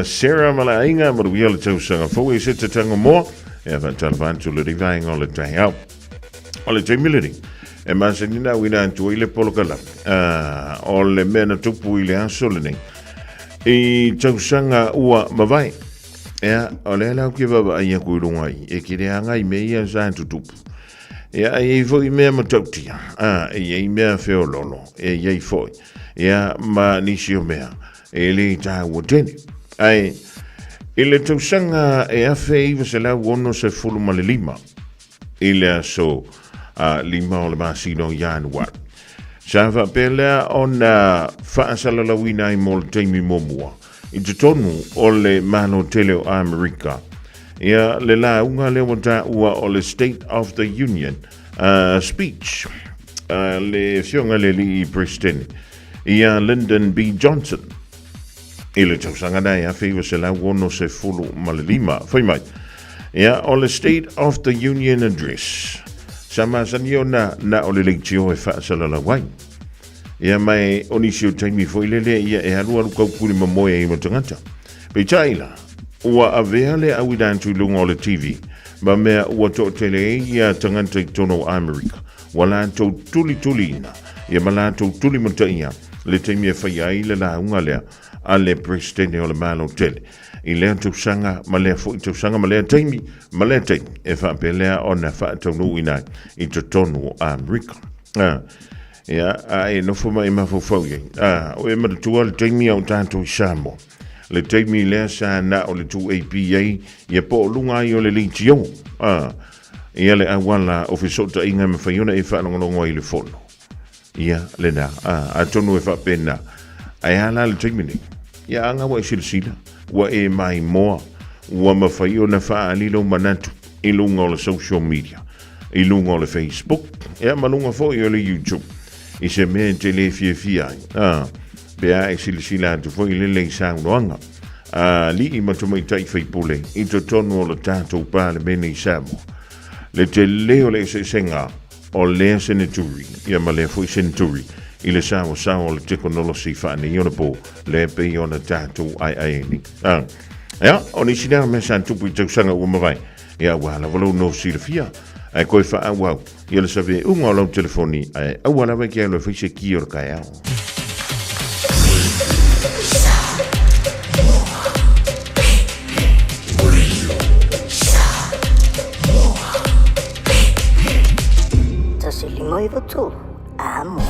Sarah ma le aiga manuia le tausaga fou e se te tango moa. E whaatalofa atu le rivaenga o le taeao. O le taimi lenei, e masani na uina atu ai le polokalame. O le mea na tupu i le aso lenei. I tausaga ua mavae. Ea, o lea la ou ke vaavaai aku i luga i, e ke leaga i mea ia sa tutupu. Ea, e iai foi mea matautia, a, e iai mea feololo, e iai foi. Ea, ma nisi o mea, e le tāua tele. Ae, i le tausaga e 1965, i le aso a lima o le masina o Ianuari, sa faapea lea ona faasalalauina ai mo le taimi muamua i totonu o le Malo tele o Amerika. Ia le lauga lea ua taua o le State of the Union speech le afioga i le alii Peresetene ia Lyndon B. Johnson i le tausaga na e 1965. Fai mai, ia o le State of the Union Address sa masani ona na o le leitio e faasalalau ai. Ia mai o nisi o taimi foi lele ia e alualu kaukuli ma moe ai ma tagata. Peitai la, ua avea le auina atu i luga o le TV, ma mea ua toatele ai ia tagata i totonu o Amerika, ua latou tulituliina, ia ma latou tulimataia le taimi e faia ai le lauga lea a le Peresetene o le Malo tele. I lea tausaga ma lea foi tausaga ma lea taimi ma lea taimi e faapea lea ona faataunuuina ai i totonu o Amerika. Ah, ia, a e nofo ma e mafaufau i ai. Ah, o e manatua le taimi a o tatou i Samoa. Le taimi lea sa na o le 2AP ai, ia po o luga ai o le leitio. Ah, ia le auala o fesootaiga e mafai ona e faalogologo ai i le fono. Ia, lena, ah, atonu e faapena. Ae a la le taimi nei? Ia aga ua e silasila, ua e maimoa, ua mafai ona faaali lou manatu i luga o le social media, i luga o le Facebook, ia ma luga foi o le YouTube, i se mea e te le fiafia ai. Ah, pe a e silasila atu foi lele i saunoaga a alii ma tamaitai faipule i totonu o le tatou Palemene i Samoa. Le tele o le eseesega o lea seneturi, ia ma lea foi seneturi, i le saoasaoa o le tekonolosi faaneionapo lea e pei ona tatou aeae ai nei. Ah, ia, o nisi lea mea sa tupu i tausaga ua mavae, ia ua lava lou no silafia, ae koe faaauau ia le saveʻuga o lau telefoni, ae aua lava e ke alu e fai se ki o le kaeao. 153, amo.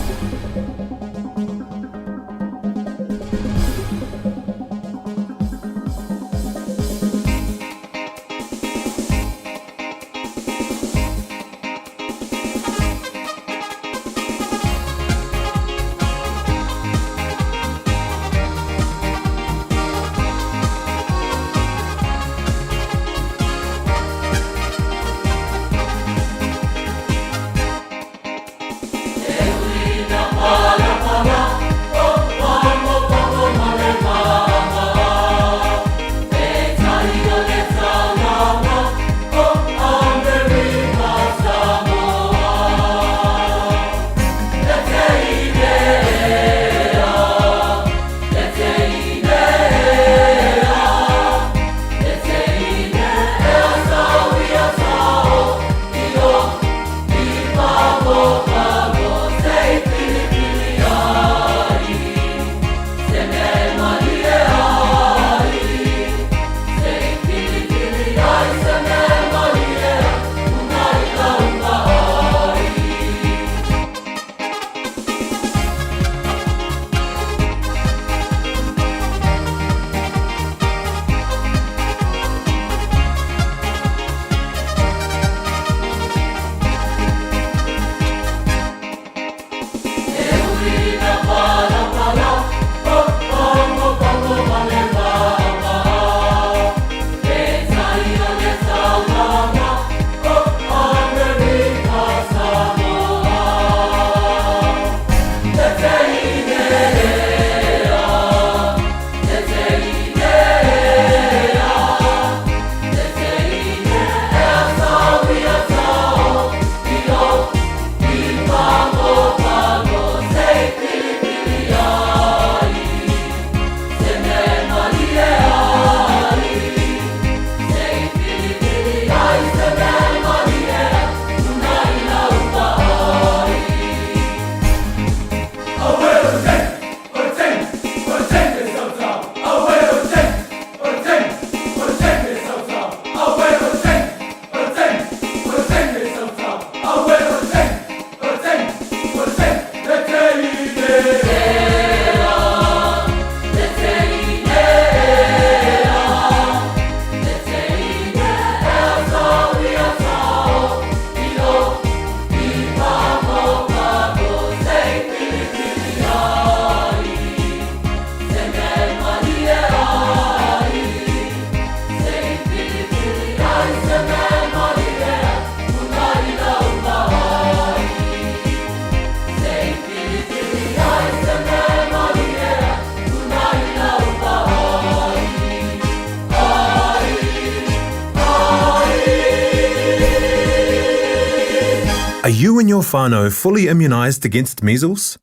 Are you and your whānau fully immunised against measles?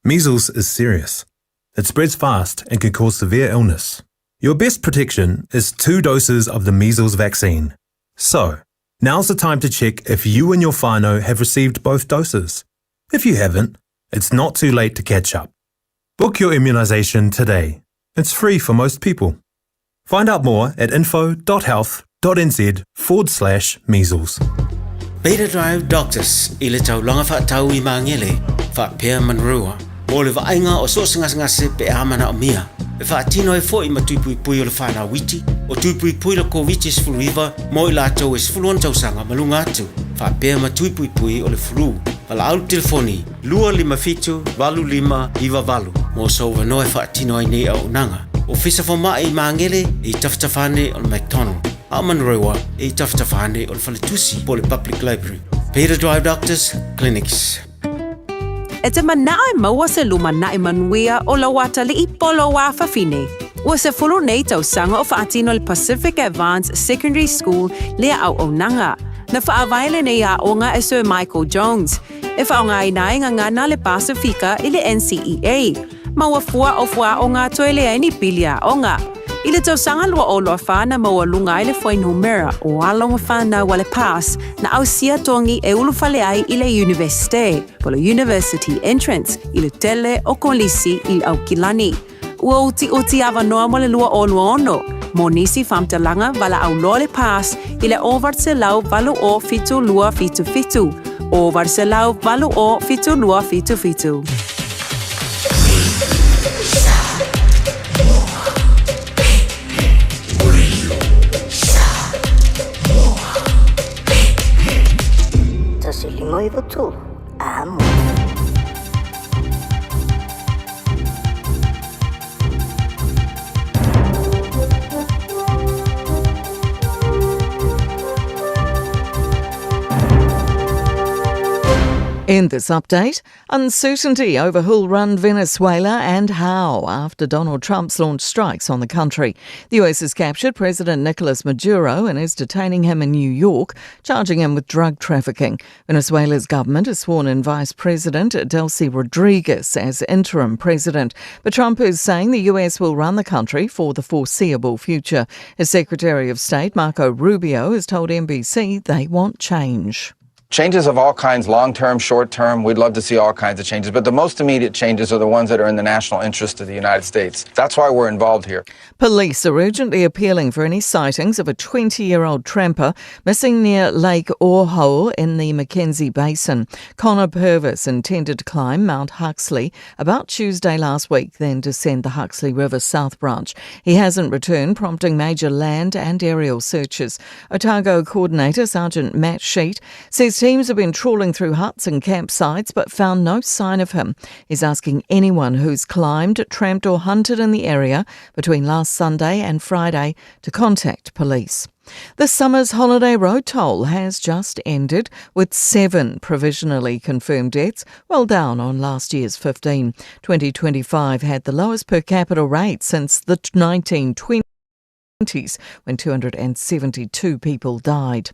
Measles is serious. It spreads fast and can cause severe illness. Your best protection is two doses of the measles vaccine. So, now's the time to check if you and your whānau have received both doses. If you haven't, it's not too late to catch up. Book your immunisation today. It's free for most people. Find out more at info.health.nz forward slash measles. Beta Drive Doctors i le taulaga faatau i Magele faapea Manurewa mo le vaaiga o so o se gasegase pe a manaomia. E faatino ai foi ma tui puipui o le fanau iti, o tui puipui le Koviti-19 mo i latou e 16 tausaga ma luga atu, faapea ma tui puipui o le flu. Valaau i le telefoni 257 8598 mo sou avanoa e faatino ai nei auaunaga. Ofisa Fomai i Magele e i tafatafa ane o le McDonald, a o Manurewa e i tafatafa ane o le Faletusi po o le Public Library. Beta Drive Doctors Clinics. E te manao e maua se lumanaʻi manuia o lou atalii po o lou afafine. Ua 10 nei tausaga o faatino le Pacific Advance Secondary School lea auaunaga. Na faavae lenei aoga e Sir Michael Jones, e faaaogaina ai gagana le Pasifika i le NCEA. Ma ua fua o fuaaoga toe leai ni pili aoga. I le tausaga 2024 na maualuga ai le fuainumera o alo ma fanau a le PASS na ausia togi e ulufale ai i le Iunivesite, po le University Entrance, i le tele o kolisi i Aukilani. Ua utiuti avanoa mo le 2026 mo nisi faamatalaga valaau loa le PASS i le 980 7277, 980 7277. 153 amo. In this update, uncertainty over who'll run Venezuela and how after Donald Trump's launched strikes on the country. The US has captured President Nicolas Maduro and is detaining him in New York, charging him with drug trafficking. Venezuela's government has sworn in Vice President Delcy Rodriguez as interim president. But Trump is saying the US will run the country for the foreseeable future. His Secretary of State, Marco Rubio, has told NBC they want change. Changes of all kinds, long term, short term. We'd love to see all kinds of changes, but the most immediate changes are the ones that are in the national interest of the United States. That's why we're involved here. Police are urgently appealing for any sightings of a 20 year old tramper missing near Lake Ohau in the Mackenzie Basin. Connor Purvis intended to climb Mount Huxley about Tuesday last week, then descend the Huxley River South Branch. He hasn't returned, prompting major land and aerial searches. Otago coordinator Sergeant Matt Sheet says teams have been trawling through huts and campsites but found no sign of him. He's asking anyone who's climbed, tramped, or hunted in the area between last Sunday and Friday to contact police. The summer's holiday road toll has just ended with seven provisionally confirmed deaths, well down on last year's 15. 2025 had the lowest per capita rate since the 1920s when 272 people died.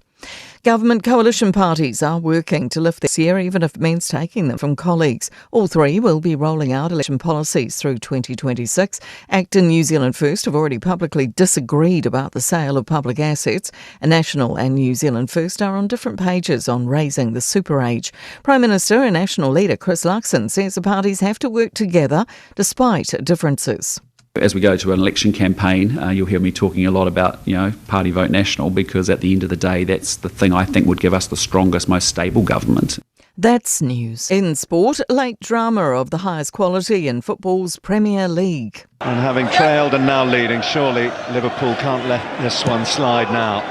Government coalition parties are working to lift this year, even if it means taking them from colleagues. All three will be rolling out election policies through 2026. ACT and New Zealand First have already publicly disagreed about the sale of public assets. And National and New Zealand First are on different pages on raising the super age. Prime Minister and National Leader Chris Luxon says the parties have to work together despite differences. As we go to an election campaign, uh, you'll hear me talking a lot about, you know, party vote national because at the end of the day, that's the thing I think would give us the strongest, most stable government. That's news. In sport, late drama of the highest quality in football's Premier League. And having trailed and now leading, surely Liverpool can't let this one slide now.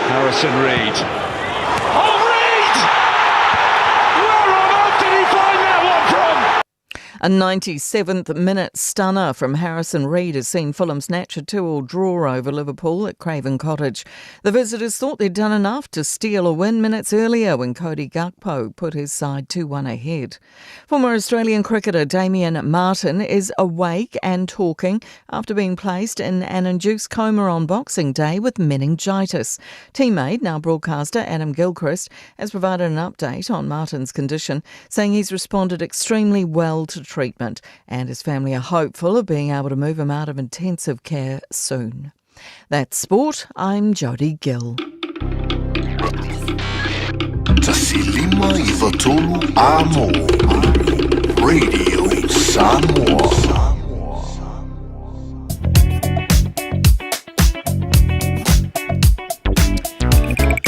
Harrison Reed. Oh, Reed! Where on earth did he find that one from? A 97th minute stunner from Harrison Reed has seen Fulham snatch a 2-all draw over Liverpool at Craven Cottage. The visitors thought they'd done enough to steal a win minutes earlier when Cody Gakpo put his side 2-1 ahead. Former Australian cricketer Damien Martyn is awake and talking after being placed in an induced coma on Boxing Day with meningitis. Teammate, now broadcaster Adam Gilchrist, has provided an update on Martyn's condition, saying he's responded extremely well to treatment and his family are hopeful of being able to move him out of intensive care soon. That's sport. I'm Jodie Gill. Tasilima i Amo. Radio Samoa.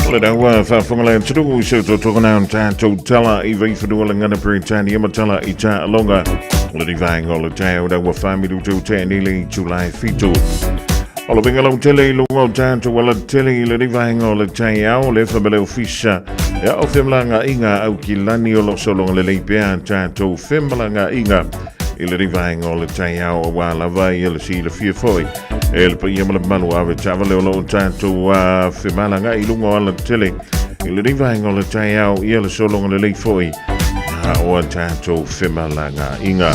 O le rau whaafonga le turugu i seu tō na tātou tala i veiwhanua le ngana Peretania ma tala i tā alonga. O le rivaenga o le tae o raua whamiru tau te nile i July 7. O le vinga lau tele i lunga o tātou ala tele i le rivaenga o le tae ao le whamele o fisa. Ia o whemlanga inga au ki lani o lo solonga le leipea tātou whemlanga inga i le rivaenga o le tae ao o wā lava i le si le fia foi. E le paia ma le malu ave tava le o loo tātou whemalanga i lunga o ala tele i le rivaenga o le tae ao i le solonga le leifoi a o a tātou whemalanga inga.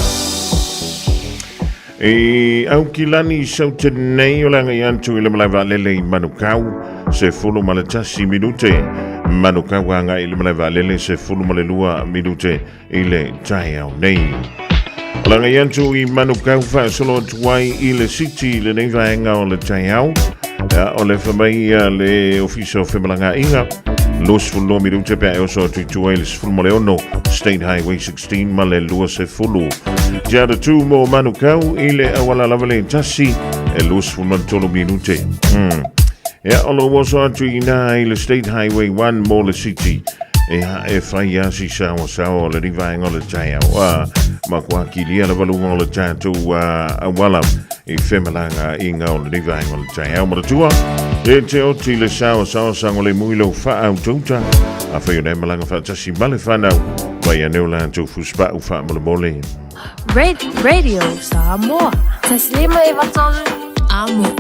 E au ki lani sau te nei o langa i antu i le malaiva lele i Manukau se fulu ma le tasi minute. Manukau anga i le malaiva lele se fulu ma le lua minute i le taeao nei. O langa i antu i Manukau whaasolo atu ai i le city le nei vaenga o le taeao. O le whamai le ofisa o whemalanga inga. Los fulu minute pe e oso atu i tua i le sefulu ma le ono State Highway 16 ma le lua se fulu. Tiara tu mo Manukau i le awala lava le tasi e los fulu ma tolu minute. Ia o lo oso atu i nā i le State Highway 1 mo le city. E ha e whai asi sawa sawa o le rivaenga o le taeao. Ma kua kilia la valunga o le tātou awala i whemalanga i ngā o le rivaenga o le taeao. Maratua, e te oti le sawa sawa sango le mui lau wha au tauta. A whai o nei malanga whaatasi male whanau. Vai aneo la tau fuspa'u wha mole mole. Radio Samoa. Taslima i vatolu. Amo.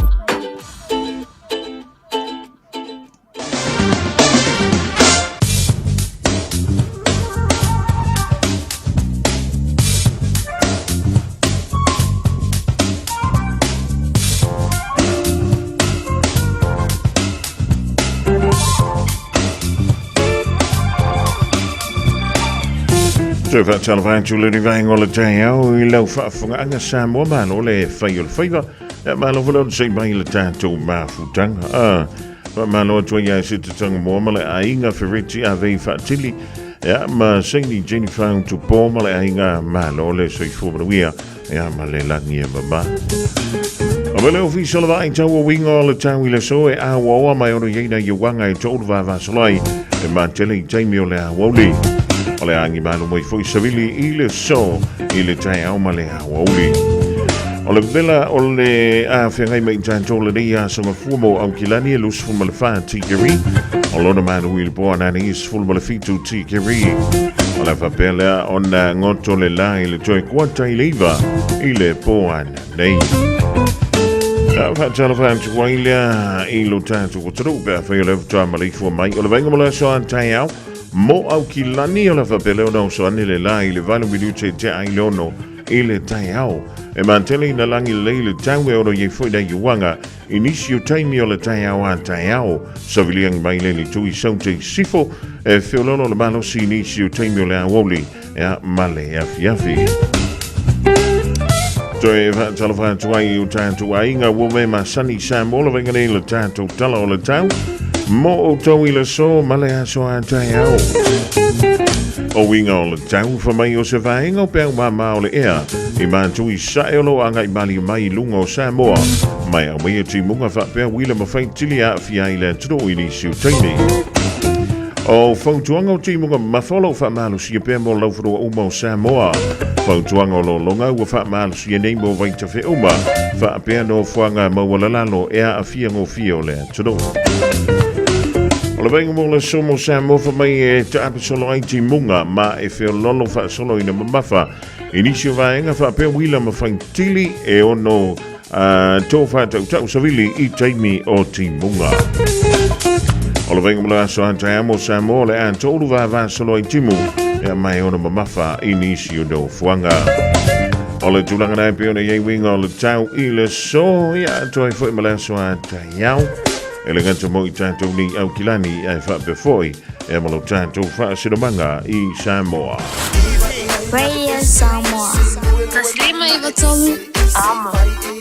Toe whaatala whaatu le rivaenga o le taeao i lau whaafunga Samoa malo le whai o le whaiva. E malo wala o sei mai le tātou mafutanga. Wha malo atua ia se te tanga moa ma le ainga whireti a vei whaatili. Ia ma seini Jennifer tu pō ma le ainga malo le soifua manuia. Ia ma le langi e mama. O mele ofisa le vaai tau o winga o le tau i le so e awa oa mai ono yeina i wanga e tōru vavasolai. E mātele i taimi o le awauli. O le angi malu mai foi savili i le so i le taeao ma le awauli. O le vela o le a whengai mai tātou le nei a songa fua mo au kilani e lusu ma le wha tikeri. O lona manu i le poa nani i sefulu ma le fitu tikeri. O le whapea lea o na ngoto le la i le toi kuata i leiva i le poa nei. A whaatala whaatu ai lea i lo tātou ko turu pea whai o le whatua maleifua mai. O le vainga mo le aso a taeao mo au ki lani o le whapele o na oso ane le la i le valu minute te ai le ono i le taeao. E mantele ina langi le le tau e oro ye foi na iuanga i nisi o taimi o le taeao a taeao. Saviliang mai le le tui saute sifo e whiololo le malosi i nisi o taimi o le awoli e a male afi afi. Toe whaatala whaatu ai o tātou ainga wo me ma sani Samoa le venga nei le tātou tala o le tau. Mo o tau i le so male aso a taeao. O winga o le tau whamai o se vaenga o peau mā o le ea. I mātu i sae o lo anga i mali mai i lunga o Samoa. Mai au mea ti munga whapea wila mawhai tili a whia i le turo i nisi o taimi. O fautuanga o timunga mawholo wha malu si e pea mo lauwharua uma o Samoa. Fautuanga o lolonga ua wha malu si e nei mo vaitafe uma. Wha pea no fuanga maualalalo e a awhia ngō o le turo. O le vainga mo le somo Samoa wha mai e te apesolo ai timunga ma e whiololo wha solo ina mamafa. I nisi o vaega faapea uila ma faitili e ono tō whātautau savili i taimi o timuga. O le vainga mo le aso a taeao mo Samoa o le a toulu vavasolo ai timu e mai ona mamafa i nisi o nofoaga. O le tulaga na e pei ona i ai uiga o le tau i le so, ia atoa ai foi ma le aso a taeao. E le gata mo i tātou nei Aukilani ae faapea foi e ma lo tātou faasinomaga i Samoa. Radio Samoa. Taslima i Vatolu. Amo.